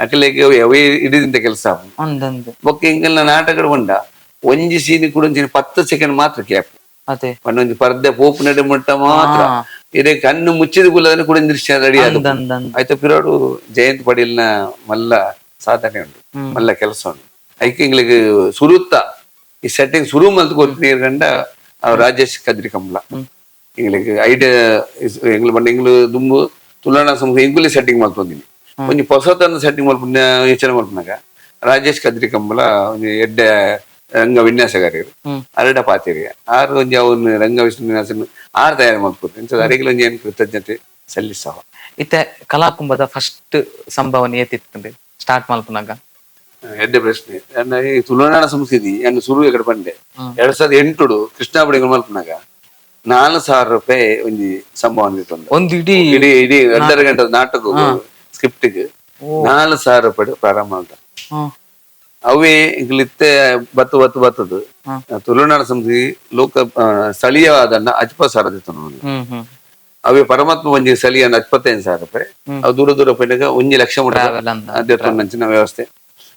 ಅಕಲೆಗೆ ಅವೇ ಹಿಡಿದಿಂತ ಕೆಲಸ. ಅಂದಂದು. ಬೊಕ್ಕ ಎಂಗಲ್ನ ನಾಟಕ ಉಂಡ ಒಂಜಿ ಸೀನ್ ಕೂಡ ಒಂಜಿ 10 ಸೆಕೆಂಡ್ ಮಾತ್ರ ಕ್ಯಾಪ್. ಅದೇ. ಒಂಜಿ ಪರ್ದೆ ಪೋಪು ನಡೆ ಮುಟ್ಟ ಮಾತ್ರ ಇದೇ ಕಣ್ಣು ಮುಚ್ಚಿದ ಕುಲ್ಲದನ್ನ ಕೂಡ ದೃಶ್ಯ ರೆಡಿ ಆದ. ಅಂದಂದು. ಆಯ್ತು ಪಿರೋಡು ಜಯಂತ್ ಪಡೀಲ್ನ ಮಲ್ಲ ಸಾಧನೆ ಉಂಟು, ಮಲ್ಲ ಕೆಲಸ ಉಂಟು. ಐಕೆ ಎಂಗ್ಲಿಗೆ ಸುರುತ್ತ ಈ ಸೆಟ್ಟಿಂಗ್ ಸುರು ಮಲ್ತ್ ಕೊರ್ಪಿನ ಗಂಡ ರಾಜೇಶ್ ಕದ್ರಿ ಕಂಬ್ಲ ಎಂಗ್ಲಿಗೆ ಐಡಿಯಾ ಎಂಗ್ಲು ಬಂಡ ಎಂಗ್ಲು ದುಂಬು ತುಲನಾ ಸಂಸ್ಥೆ ಎಂಗುಲಿ ಸೆಟ್ಟಿಂಗ್ ಮಲ್ತೊಂದಿನಿ ಒಂಜಿ ಪೊಸತನ ಸೆಟ್ಟಿಂಗ್ ಮಲ್ಪುನ ಯೋಚನೆ ಮಲ್ಪುನಾಗ ರಾಜೇಶ್ ಕದ್ರಿ ಕಂಬಲ ಒಂಜಿ ಎಡ್ಡೆ ರಂಗ ವಿನ್ಯಾಸಗಾರರು ಅರಡ ಪಾತಿರಿ ಆರು ಒಂಜಿ ಅವನು ರಂಗ ವಿನ್ಯಾಸ ಆರು ತಯಾರು ಮಲ್ಪುದು ಇಂಥ ಅರೆಗ್ಲ ಒಂಜಿ ಏನು ಕೃತಜ್ಞತೆ ಸಲ್ಲಿಸವ. ಇತ್ತೆ ಕಲಾಕುಂಭದ ಫಸ್ಟ್ ಸಂಭಾವನೆ ಏತಿತ್ತಂದೆ ಸ್ಟಾರ್ಟ್ ಮಲ್ಪುನಾಗ? ಎಡ್ಡೆ ಪ್ರಶ್ನೆ. ಅಂಡ ಈ ತುಳುನಾಡ ಸಂಸ್ಕೃತಿ ಅನ್ನು ಸುರು ಎಕಡೆ ಪಂಡೆ 2008 ಕೃಷ್ಣಾಪುಡಿ ಮಲ್ಪನಾಗ 4,000 ರೂಪಾಯಿ ಒಂಜಿ ಸಂಭಾವನೆ ಇತ್ತು. ಒಂದು ಇಡೀ ಇಡೀ ಇಡೀ 2.5 ಗಂಟೆ ನಾಟಕ ಸ್ಕ್ರಿಪ್ಟ್ 4,000 ರೂಪಾಯಿ ಪ್ರಾರಂಭ ಅಂತ. ಅವೇ ಇಂಗ್ಲಿತ್ತೆ ಬತ್ತು ಬತ್ತು ಬತ್ತದು. ತುಳುನಾಡ ಸಂಸ್ಕೃತಿ ಲೋಕ ಸ್ಥಳೀಯವಾದನ್ನ ಅಜ್ಪ ಸಾವಿರ ಇತ್ತು. ಹ್ಮ್ ಹ್ಮ್ ಅವೇ ಪರಮಾತ್ಮ ಒಂಜಿ ಸ್ಥಳೀಯ 25,000 ರೂಪಾಯಿ. ಅವು ದೂರ ದೂರ ಪೋಯಿನಾಗ 1 ಲಕ್ಷ ಮುಟ್ಟ. Travel ಅಂದ. ಅಂಚಿನ ವ್ಯವಸ್ಥೆ.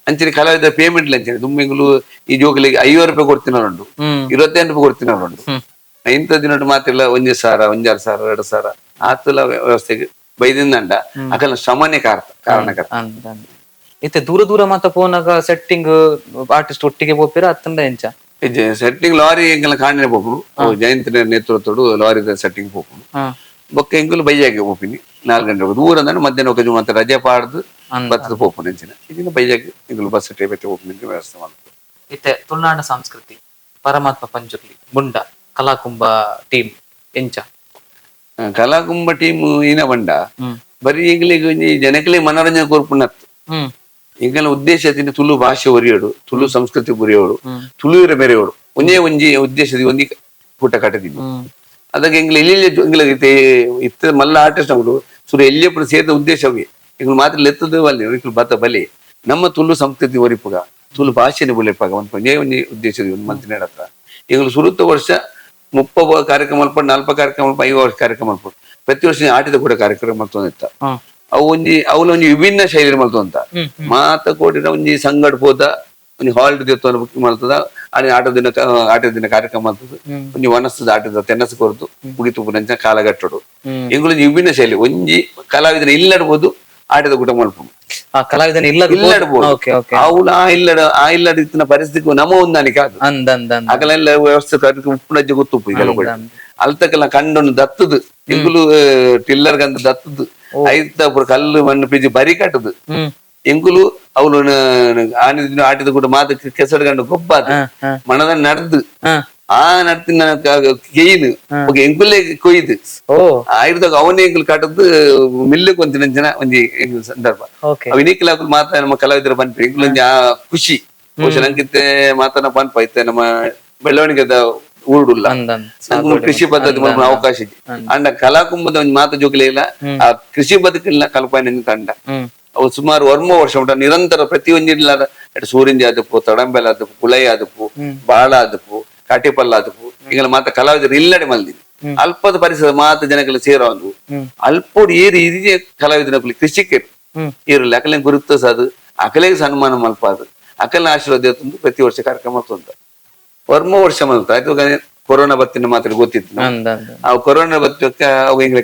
ಅಂಚಿನ ಕಲಾವಿದ ಪೇಮೆಂಟ್ ಅಂಚಿನ ದುಂಬಿಂಗ್ಲು ಈ ಜೋಕುಲಿಗೆ 50 ರೂಪಾಯಿ ಕೊಡ್ತಿನವರುಂಟು, 28 ರೂಪಾಯಿ ಕೊಡ್ತಿನವರುಂಟು. ಇಂಥ ದಿನಟ್ಟು ಮಾತಿಲ್ಲ, 1,000, 1.5 ಸಾವಿರ, 2,000 ಆತುಲ ವ್ಯವಸ್ಥೆಗೆ ಬೈದಿಂದಂಡ ಅಕಲ ಶ್ರಮನೇ ಕಾರಣಕರ್ತ. ಅಂದ್ ಅಂದ್. ಇತ್ತೆ ದೂರ ದೂರ ಮಾತ ಪೋನಾಗ ಸೆಟ್ಟಿಂಗ್ ಆರ್ಟಿಸ್ಟ್ ಒಟ್ಟಿಗೆ ಪೋಪಿರ ಅತ್ತಂಡ ಎಂಚ? ಸೆಟ್ಟಿಂಗ್ ಲಾರಿ ಎಂಕಲ್ನ ಕಾಣಿನ ಪೋಪುಂಡು. ಅವು ಜಯಂತಿನ ನೇತೃತ್ವಡು ಲಾರಿದ ಸೆಟ್ಟಿಂಗ್ ಪೋಪುಂಡು. ಬೊಕ್ಕ ಎಂಕುಲು ಬೈಯಾಗೆ ಪೋಪಿನಿ 4 ಗಂಟೆ. ದೂರ ಅಂದ್ರೆ ಮಧ್ಯಾಹ್ನ ఒక ಮತ್ತೆ ರಜೆ ಪಾಡ್ದು ಬತ್ತದ ಪೋಪುಂಡು. ಎಂಚಿನ ಇದಿನ ಬೈಯಾಗೆ ಎಂಕುಲು ಬಸ್ ಟೇಪತ್ತೆ ಪೋಪುಂಡು, ವ್ಯವಸ್ಥೆ ಮಾಡ್ತು. ಇತ್ತೆ ತುಳುನಾಡ ಸಂಸ್ಕೃತಿ ಪರಮಾತ್ಮ ಪಂಜುರ್ಲಿ ಮುಂಡ ಕಲಾಕುಂಬ ಟೀಮ್ ಎಂಚ? ಕಲಾಕುಂಬ ಟೀಮ್ ಏನ ಬಂಡ ಬರೀ ಎಂಕ್ಲೆಗ್ ಒಂಜಿ ಜನಕ್ಲೆ ಮನೋರಂಜನೆ ಕೊರ್ಪುನತ್ತು. ಎಂಕಲ್ನ ಉದ್ದೇಶ ತಿಂಡಿ ತುಳು ಭಾಷೆ ಒರಿಯೋಡು, ತುಳು ಸಂಸ್ಕೃತಿ ಒರಿಯೋಡು, ತುಳುವಿರ ಮೆರೆಯೋಡು. ಒಂಜೇ ಒಂಜಿ ಉದ್ದೇಶದ ಒಂಜಿ ಕೂಟ ಕಟ್ಟದಿದ್ದು. ಅದಕ್ಕೆ ಎಂಗ್ಲ ಎಲ್ಲಿ ಎಂಗ್ಲ ಇತ್ತ ಮಲ್ಲ ಆರ್ಟಿಸ್ಟ್ ನಮ್ಮದು ಸುರು ಎಲ್ಲಿಯప్పుడు ಸೇರಿದ ಉದ್ದೇಶವೇ ಎಂಗ್ಲು ಮಾತ್ರ ಲೆತ್ತದ ಬಲ್ಲಿ ಎಂಕ್ಲು ಬತ್ತ ಬಲಿ ನಮ್ಮ ತುಳು ಸಂಸ್ಕೃತಿ ಒರಿಪುಗ, ತುಳು ಭಾಷೆನ ಬುಲೆಪಾಗ ಒಂದು ಒಂಜೇ ಒಂಜಿ ಉದ್ದೇಶದ ಒಂದು ಮಂತ್ರಿ ಹತ್ರ. ಎಂಗ್ಲು ಸುರುತ್ತ ವರ್ಷ 30 ಕಾರ್ಯಕ್ರಮ ಮಲ್ಪ, 40 ಕಾರ್ಯಕ್ರಮ ಮಲ್ಪ, 5 ವರ್ಷ ಕಾರ್ಯಕ್ರಮ ಮಲ್ಪ. ಪ್ರತಿ ವರ್ಷ ಆಟಿದ ಕೂಡ ಕಾರ್ಯಕ್ರಮ ಮಲ್ತೊಂದಿತ್ತ. ಅವು ಒಂಜಿ ಅವಲ ಒಂಜಿ ವಿಭಿನ್ನ ಶೈಲಿ ಮಲ್ತೊಂತ. ಮಾತ ಕೋಟಿನ ಒಂಜಿ ಸಂಗಡ್ ಪೋತ ಒಂಜಿ ಹಾಲ್ ದೇವಸ್ಥಾನ ಬುಕ್ ಮಲ್ತದ. ಆನೆ ಆಟದ ದಿನ ಕಾರ್ಯಕ್ರಮ ಮಲ್ತದ. ಒಂಜಿ ವನಸ್ತದ ಆಟದ ತೆನ್ನಸ ಕೊರ್ದು ಮುಗಿತು ಪುನಂಚ ಕಾಲಗಟ್ಟಡು. ಎಂಗುಲು ಒಂಜಿ ವಿಭಿನ್ನ ಶೈಲಿ. ಒಂಜಿ ಕಲಾವಿದನ ಇಲ್ಲಡ್ಬೋದು ಆಟದ ಕೂಟ ಮಲ್ಪುಂಡು. ಆ ಕಲಾವಿದನ ಇಲ್ಲ. ಇಲ್ಲಡ್ಬೋದು. ಓಕೆ ಓಕೆ ಅವಳು ಆ ಇಲ್ಲಡ ಆ ಇಲ್ಲಡ ಇತ್ತಿನ ಪರಿಸ್ಥಿತಿ ನಮ್ಮ ಹೊಂದಾಣಿಕೆ ಅದು. ಅಂದ ಅಂದ ಅಂದ. ಅಗಲೆಲ್ಲ ವ್ಯವಸ್ಥೆ ಉಪ್ಪುನಜ್ಜೆ ಗೊತ್ತುಪ್ಪು ಇದೆಲ್ಲ ಕೂಡ. ಅಲ್ತಕ್ಕೆಲ್ಲ ಕಂಡೊಂದು ದತ್ತದು ಎಂಗುಲು ಟಿಲ್ಲರ್ ಗಂತ ದತ್ತದು ಐತ ಪೂರ ಕಲ್ಲು ಮಣ್ಣು ಪಿಜಿ ಬರಿ ಕಟ್ಟದು. ಎಂಗುಲು ಅವಳು ಆನೆ ದಿನ ಆಟಿದ ಕೂಡ ಮಾತು ಕೆಸರು ಗಂಡು ಗೊಬ್ಬಾದ ಮಣದ ನಡೆದು ಆ ನಡ್ತಿನ ಕೇಯ್ನು ಎಂಕುಲೇ ಕೊಯ್ದು ಆಯುರ್ದಾಗ ಅವನೇ ಎಂಕುಲು ಕಟ್ಟದ್ದು ಮಿಲ್ಲು ಕೊಂತಿನ ಜನ ಒಂಜಿ ಎಂಕುಲು ಸಂದರ್ಭ. ಓಕೆ ಅವಿನಿಕ್ಲ ಮಾತ್ರ ನಮ್ಮ ಕಲಾವಿದರ ಪನ್ಪಿ ಎಂಕುಲು ಒಂಜಿ ಆ ಖುಷಿ. ಬಹುಶಃ ನಂಗಿತ್ತೆ ಮಾತನ ಪನ್ಪ ಇತ್ತೆ ನಮ್ಮ ಬೆಳವಣಿಗೆದ ಊರುಡುಲ್ಲ. ಅಂದ ಅಂದ. ನಂಗೆ ಕೃಷಿ ಪದ್ಧತಿ ಮಲ್ಪುನ ಅವಕಾಶ ಇದೆ. ಅಂಡ ಕಲಾಕುಂಭದ ಒಂಜಿ ಮಾತ ಜೋಕುಲೆ ಇಲ್ಲ ಆ ಕೃಷಿ ಬದುಕಿನ ಕಲ್ಪನೆ ತಂಡ. ಅವು ಸುಮಾರು ವರ್ಮ ವರ್ಷ ಉಂಟು ನಿರಂತರ ಪ್ರತಿ ಒಂಜಿ ಸೂರಿಂಜಿ ಆದಪ್ಪು, ತಡಂಬೆಲ್ ಆದಪ್ಪು, ಕುಳೈ ಆದಪ್ಪು, ಬಾಳ ಆದಪ್ಪು, ಕಾಟಿಪಲ್ಲ ಆದಪ್ಪು. ಈಗ ಮಾತ ಕಲಾವಿದರು ಇಲ್ಲಡೆ ಮಲ್ದಿನಿ. ಅಲ್ಪದ ಪರಿಸರ ಮಾತ ಜನಗಳ ಸೇರೋದು. ಅಲ್ಪೋಡು ಏರು ಇದೇ ಕಲಾವಿದನ ಕೃಷಿಕರು ಏರು ಅಕಲೆ ಗುರುತಿಸದು, ಅಕಲೆಗೆ ಸನ್ಮಾನ ಮಲ್ಪಾದು, ಅಕಲ್ನ ಆಶೀರ್ವಾದ ತಂದು ಪ್ರತಿ ವರ್ಷ ಕಾರ್ಯಕ್ರಮ ತಂದ ವರ್ಮ ವರ್ಷ ಮಲ್ತ ಆಯ್ತು. ಕೊರೋನಾ ಬತ್ತಿನ ಮಾತ್ರ ಗೊತ್ತಿತ್ತು ನಮ್ಗೆ. ಅಂದ ಅಂದ. ಆ ಕೊರೋನಾ ಬತ್ತಕ್ಕೆ ಅವು ಎಂಗ್ಲೆ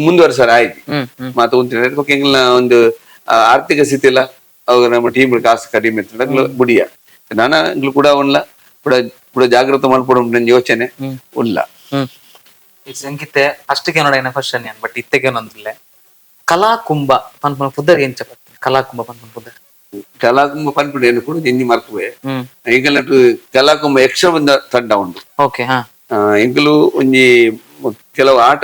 ಮುಂದುವರ್ಸಾರ ಆಯ್ತು. ಹ್ಮ್ ಹ್ಮ್ ಮಾತು ಉಂಟು ಎಂಗ್ಲ ಒಂದು ಆರ್ಥಿಕ ಸ್ಥಿತಿ ಇಲ್ಲ. ಅವಾಗ ನಮ್ಮ ಟೀಮ್ ಕಾಸು ಕಡಿಮೆ ಇತ್ತು ಬುಡಿಯ. ನಾನ ಎಂಗ್ಲು ಕೂಡ ಉಣ್ಲ ಕೂಡ ಕೂಡ ಜಾಗೃತ ಮಾಡ್ಕೊಡು ಯೋಚನೆ ಉಲ್ಲ. It's ಎಂಕಿತ್ತೆ ಫಸ್ಟ್ ಗೆ ನೋಡ ಕ್ವಶನ್ ಯಾನ್, ಬಟ್ ಇತ್ತೆಗೆ ಒಂದಿಲ್ಲ. ಕಲಾಕುಂಭ ಪನ್ಪುನ ಪುದರ್ ಎಂಚ ಬರ್ತದೆ? ಕಲಾಕುಂಭ ಪನ್ಪುನ ಪುದರ್? ಕಲಾಕುಂಭ ಪನ್ಪುಂಡು ಏನು ಕೂಡ ಎಂಜಿ ಮರ್ಪುವೆ. ಎಂಕಲ್ನ ಕಲಾಕುಂಭ ಯಕ್ಷ ಬಂದ ತಂಡ ಉಂಟು. ಓಕೆ ಹಾ ಎಂಕುಲು ಒಂಜಿ ಕೆಲವು ಆಟ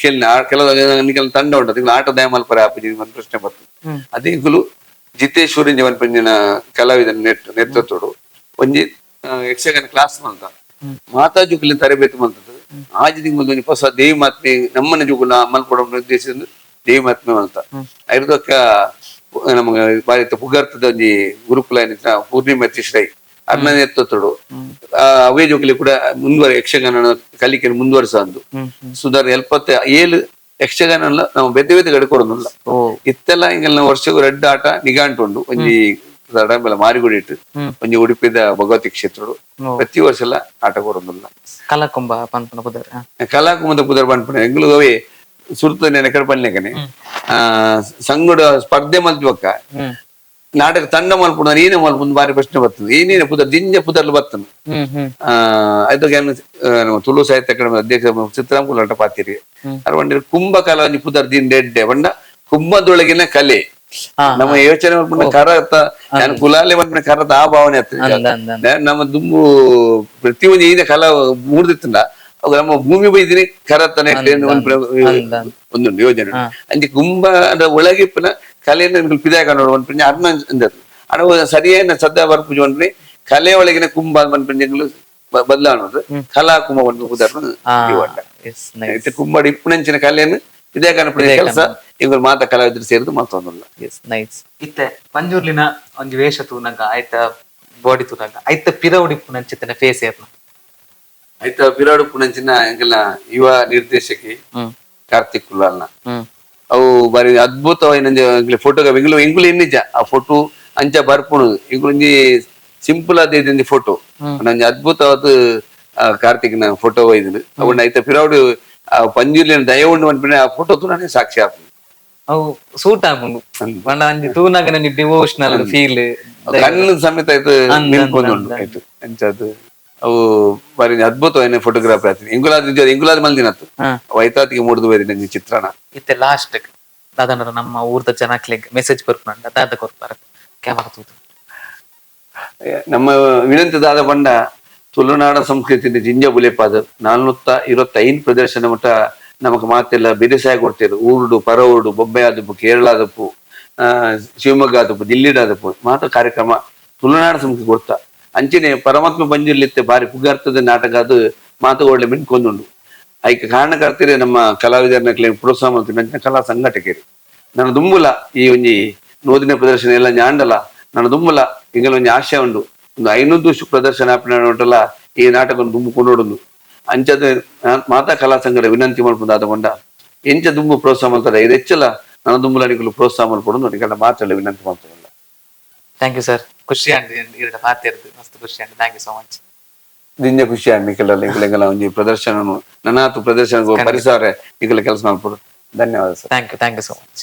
ಕೇಳಿನ ಕೆಲವು ನಿಕಲ್ ತಂಡ ಉಂಟು. ಅದಕ್ಕೆ ಆಟ ದಯ ಮಲ್ಪರೆ ಆಪುಜಿ ಒಂದು ಪ್ರಶ್ನೆ ಬರ್ತದೆ. ಅದೇ ಎಂಕುಲು ಜಿತೇಶ್ವರಿ ಪಂಜಿನ ಕಲಾವಿದನ ನೇತೃತ್ವಡು ಒಂಜಿ ಯಕ್ಷಗಾನ ಕ್ಲಾಸ್ ಮಲ್ತ ಮಾತಾ ಜೋಕುಲಿನ ತರಬೇತಿ ಮಲ್ತದ್ದು. ಆಜಿ ತಿಂಗಳು ಒಂಜಿ ಹೊಸ ದೇವಿ ಮಾತ್ಮೆ ನಮ್ಮನೆ ಜೋಕುಲ ಮಲ್ಪಡ ಉದ್ದೇಶದಿಂದ ದೇವಿ ಮಾತ್ಮೆ ಮಲ್ತ. ಐರ್ದೊಕ್ಕ ನಮಗೆ ಬಾರಿ ಪುಗರ್ತದ ಒಂಜಿ ಗುರುಕುಲ ಏನಿತ್ತ ಪೂರ್ಣಿಮಾ ಶ್ರೈ ಅರ್ನ ನೇತೃತ್ವಡು ಅವೇ ಜೋಕುಲಿ ಕೂಡ ಮುಂದುವರೆ ಯಕ್ಷಗಾನ ಕಲಿಕೆ ಮುಂದುವರಿಸಂದು. ಸುಮಾರು 77 ಯಕ್ಷಗಾನ ನಾವು ಬೇತೆ ಬೇತೆ ಕಡೆ ಕೊಡೋದಿಲ್ಲ. ಇತ್ತೆಲ್ಲ ಹಿಂಗೆಲ್ಲ ವರ್ಷಕ್ಕೂ ರೆಡ್ ಆಟ ನಿಗಾಂಟು ಉಂಡು. ಒಂಜಿ ತಡಂಬೆಲ ಮಾರಿಗುಡಿ ಇಟ್ಟು ಒಂಜಿ ಉಡುಪಿದ ಭಗವತಿ ಕ್ಷೇತ್ರಡು ಪ್ರತಿ ವರ್ಷ ಎಲ್ಲ ಆಟ ಕೊಡೋದಿಲ್ಲ. ಕಲಾಕುಂಭ ಪನ್ಪುನ ಪುದರ್. ಕಲಾಕುಂಭದ ಪುದರ್ ಪನ್ಪುನ ಎಂಗ್ಲು ಅವೇ ಸುರುತ ನೆನಕಡೆ ಪನ್ಲೆಕನೆ ಸಂಗಡ ಸ್ಪರ್ಧೆ ಮಲ್ಪಕ್ಕ ನಾಟಕ ತಂಡ ಮಲ್ಪುನ ನೀನೆ ಮಲ್ಪುನ ಬಾರಿ ಪ್ರಶ್ನೆ ಬರ್ತದೆ. ಏನೇನು ಪುದರ್ ದಿಂಜ ಪುದರ್ಲು ಬರ್ತದೆ. ಹ್ಮ್ ಹ್ಮ್ ಅದಕ್ಕೆ ನಮ್ಮ ತುಳು ಸಾಹಿತ್ಯ ಅಕಾಡೆಮಿ ಅಧ್ಯಕ್ಷ ಚಿತ್ರಾಮ್ ಕುಲಾಟ ಪಾತಿರಿ ಅರ್ ಕುಂಭಕಲ ಒಂಜಿ ಪುದರ್ ದಿಂದ ಎಡ್ಡೆ ಪಂಡ ಕುಂಭದೊಳಗಿನ ಕಲೆ. ನಮ್ಮ ಯೋಚನೆ ಮಲ್ಪುನ ಕರತ ಯಾನ್ ಕುಲಾಲೆ ಮಲ್ಪುನ ಕರತ ಆ ಭಾವನೆ ಆಗ್ತದೆ. ಅಂದ ಅಂದ ಅಂದ. ನಮ್ಮ ದುಂಬು ಪ್ರತಿಯೊಂದು ಈನ ಕಲ ಮೂರ್ದಿತ್ತಂಡ ಅವು ನಮ್ಮ ಭೂಮಿ ಬೈದಿನಿ ಕರತನೆ ಅಂದ. ಒಂದು ಯೋಜನೆ. ಅಂಚೆ ಕುಂಭದ ಒಳಗಿಪ್ಪನ ಕಲೆಯನ್ನು ಪಿದಾಯ ನೋಡು ಒಂದು ಅರ್ಣ ಅಂದದು. ಅಡ ಸರಿಯಾದ ಸದ್ಯ ಬರ್ಪುಜಿ ಪನ್ಪಿ ಕಲೆ ಒಳಗಿನ ಕುಂಭ ಪನ್ಪಿನ ಬದಲಾವಣೆ ಕಲಾ ಕುಂಭ ಪನ್ಪಿ ಉದಾಹರಣೆ ಇವಂಡ. S, nice. ಇತ್ತೆ ಕುಂಬಾಡಿ ಇಪ್ಪುನಂಚಿನ ಕಲೆಯನ್ನು ಇದೇ ಕಾರಣಪಡಿನ ಕೆಲಸ ಇವರು ಮಾತ ಕಲಾವಿದರು ಸೇರಿದು ಮತ್ತೊಂದಲ್ಲ. S, nice. ಇತ್ತೆ ಪಂಜುರ್ಲಿನ ಒಂಜಿ ವೇಷ ತೂನಗ, ಆಯ್ತ ಬಾಡಿ ತೂನಗ, ಐತ ಪಿರ ಉಡಿಪುನಂಚಿತ್ತಿನ ಫೇಸ್ ಏರ್ನ? ಆಯ್ತ ಪಿರಾಡು ಪುನಂಚಿನ ಎಂಕಲ್ನ ಯುವ ನಿರ್ದೇಶಕಿ ಕಾರ್ತಿಕ್ ಕುಲ್ಲಾಲ್ನ. ಅವು ಬಾರಿ ಅದ್ಭುತವಾಯಿನ ಫೋಟೋಗ್ರಾಫಿ. ಎಂಗುಲು ಎಂಗುಲು ಎನ್ನಿಜ ಆ ಫೋಟೋ ಅಂಚ ಬರ್ಪುಣು. ಎಂಗುಲು ಒಂಜಿ ಸಿಂಪಲ್ ಆದ ಒಂಜಿ ಫೋಟೋ, ಒಂಜಿ ಅದ್ಭುತವಾದ ಕಾರ್ತಿಕ್ನ ಫೋಟೋ ಒಯ್ದಿನ ಅವು. ಐತ ಪಿರಾಡು ಆ ಪಂಜುರ್ಲಿನ ದಯ ಉಂಡು ಪನ್ಪಿನ ಆ ಫೋಟೋ ತೂನಾನೆ ಸಾಕ್ಷಿ ಆಪುಂಡು. ಅವು ಸೂಟ್ ಆಪುಂಡು ಪಂಡ ಒಂಜಿ ತೂನಗ ಒಂಜಿ ಡಿವೋಷನಲ್ ಫೀಲ್. ಕಣ್ಣು ಸಮೇತ ಆಯ್ತು ನಿಲ್ಕೊಂದುಂಡು ಆಯ್ತು ಅಂಚದು. ಅವು ಬಾರಿ ಅದ್ಭುತವಾಯಿನ ಫೋಟೋಗ್ರಾಫಿ ಆಯ್ತು. ಇಂಗುಲಾದ ನಿಜ ಇಂಗುಲಾದ ಮಲ್ದಿನತ್ತು ವೈತಾತಿಗೆ ಮೂಡ್ದು ಬೈದಿನ ಒಂಜಿ ಚಿತ್ರಣ. ಇತ್ತೆ ಲಾಸ್ಟ್ ದಾದಾಂಡ ನಮ್ಮ ಊರ್ದ ಜನಕ್ಲೆಗ್ ಮೆಸೇಜ್ ಕೊರ್ಪುನಂಡ ದಾದ ಕೊರ್ಪಾರ ಕ್ಯಾಮರಾ ತೂದು? ನಮ್ಮ ವಿನಂತಿ ದಾದ ಪಂಡ, ತುಳುನಾಡ ಸಂಸ್ಕೃತಿ ಜಿಂಜ ಬುಲೆಪಾದ 425 ಪ್ರದರ್ಶನ ಮಟ್ಟ ನಮಕ್ ಮಾತೆಲ್ಲ ಬಿರುಸಾಯ ಕೊಡ್ತೇವೆ. ಊರುಡು, ಪರ ಊರುಡು, ಬೊಂಬೆ ಆದಪ್ಪು, ಕೇರಳ ಆದಪ್ಪು, ಶಿವಮೊಗ್ಗ ಆದಪ್ಪು, ದಿಲ್ಲಿಡ್ ಆದಪ್ಪು ಮಾತ ಕಾರ್ಯಕ್ರಮ ತುಳುನಾಡ ಸಂಸ್ಕೃತಿ ಕೊಡ್ತಾ. ಅಂಚನೆ ಪರಮಾತ್ಮ ಬಂಜಿರ್ಲಿತ್ತೆ ಬಾರಿ ಪುಗಾರ್ತದ ನಾಟಕ. ಅದು ಮಾತು ಒಳ್ಳೆ ಮಿನ್ಕೊಂದುಂಡು. ಐಕ್ ಕಾರಣಕರ್ತರೆ ನಮ್ಮ ಕಲಾವಿದರನ್ನ ಪ್ರೋತ್ಸಾಹ ಮಾಡ್ತೀನಿ ಅಂಚಿನ ಕಲಾ ಸಂಘಟಕರು. ನನ್ನ ದುಂಬುಲ ಈ ಒಂಜಿ ನೂದಿನ ಪ್ರದರ್ಶನ ಎಲ್ಲ ಞಾಂಡಲ ನನ್ನ ದುಂಬುಲ ಇಂಗಲ ಒಂಜಿ ಆಶಯ ಉಂಡು. ಒಂದು 500 ಪ್ರದರ್ಶನ ಆಪಿನ ಈ ನಾಟಕ ದುಂಬು ಕೊಂಡೋಡುಂದು. ಅಂಚದ ಮಾತಾ ಕಲಾ ಸಂಘದ ವಿನಂತಿ ಮಲ್ಪುಂದು ಆದಕೊಂಡ ಎಂಚ ದುಂಬು ಪ್ರೋತ್ಸಾಹ ಮಲ್ತಾರೆ, ಇದು ಹೆಚ್ಚಲ ನನ್ನ ದುಂಬುಲ ನಿಕುಲು ಪ್ರೋತ್ಸಾಹ ಮಲ್ಪೊಡು ನಿಕಲ ಮಾತಲ್ಲ ವಿನಂತಿ ಮಲ್ಪುಂಡು. Thank you sir, ಖುಷಿ ಅಂಡ್ ಇರಡ ಮಾತಾಡ್ದು ಮಸ್ತ್ ಖುಷಿ and thank you so much. ದಿಂಜ ಖುಷಿ ಆಂಡ್ ನಿಕಲ ನಿಕಲೆಂಗಲ ಒಂಜಿ ಪ್ರದರ್ಶನ ನನಾತು ಪ್ರದರ್ಶನ ಪರಿಸರ ನಿಕಲ ಕೆಲಸ ಮಲ್ಪೊಡು. ಧನ್ಯವಾದ sir. Thank you, thank you so much.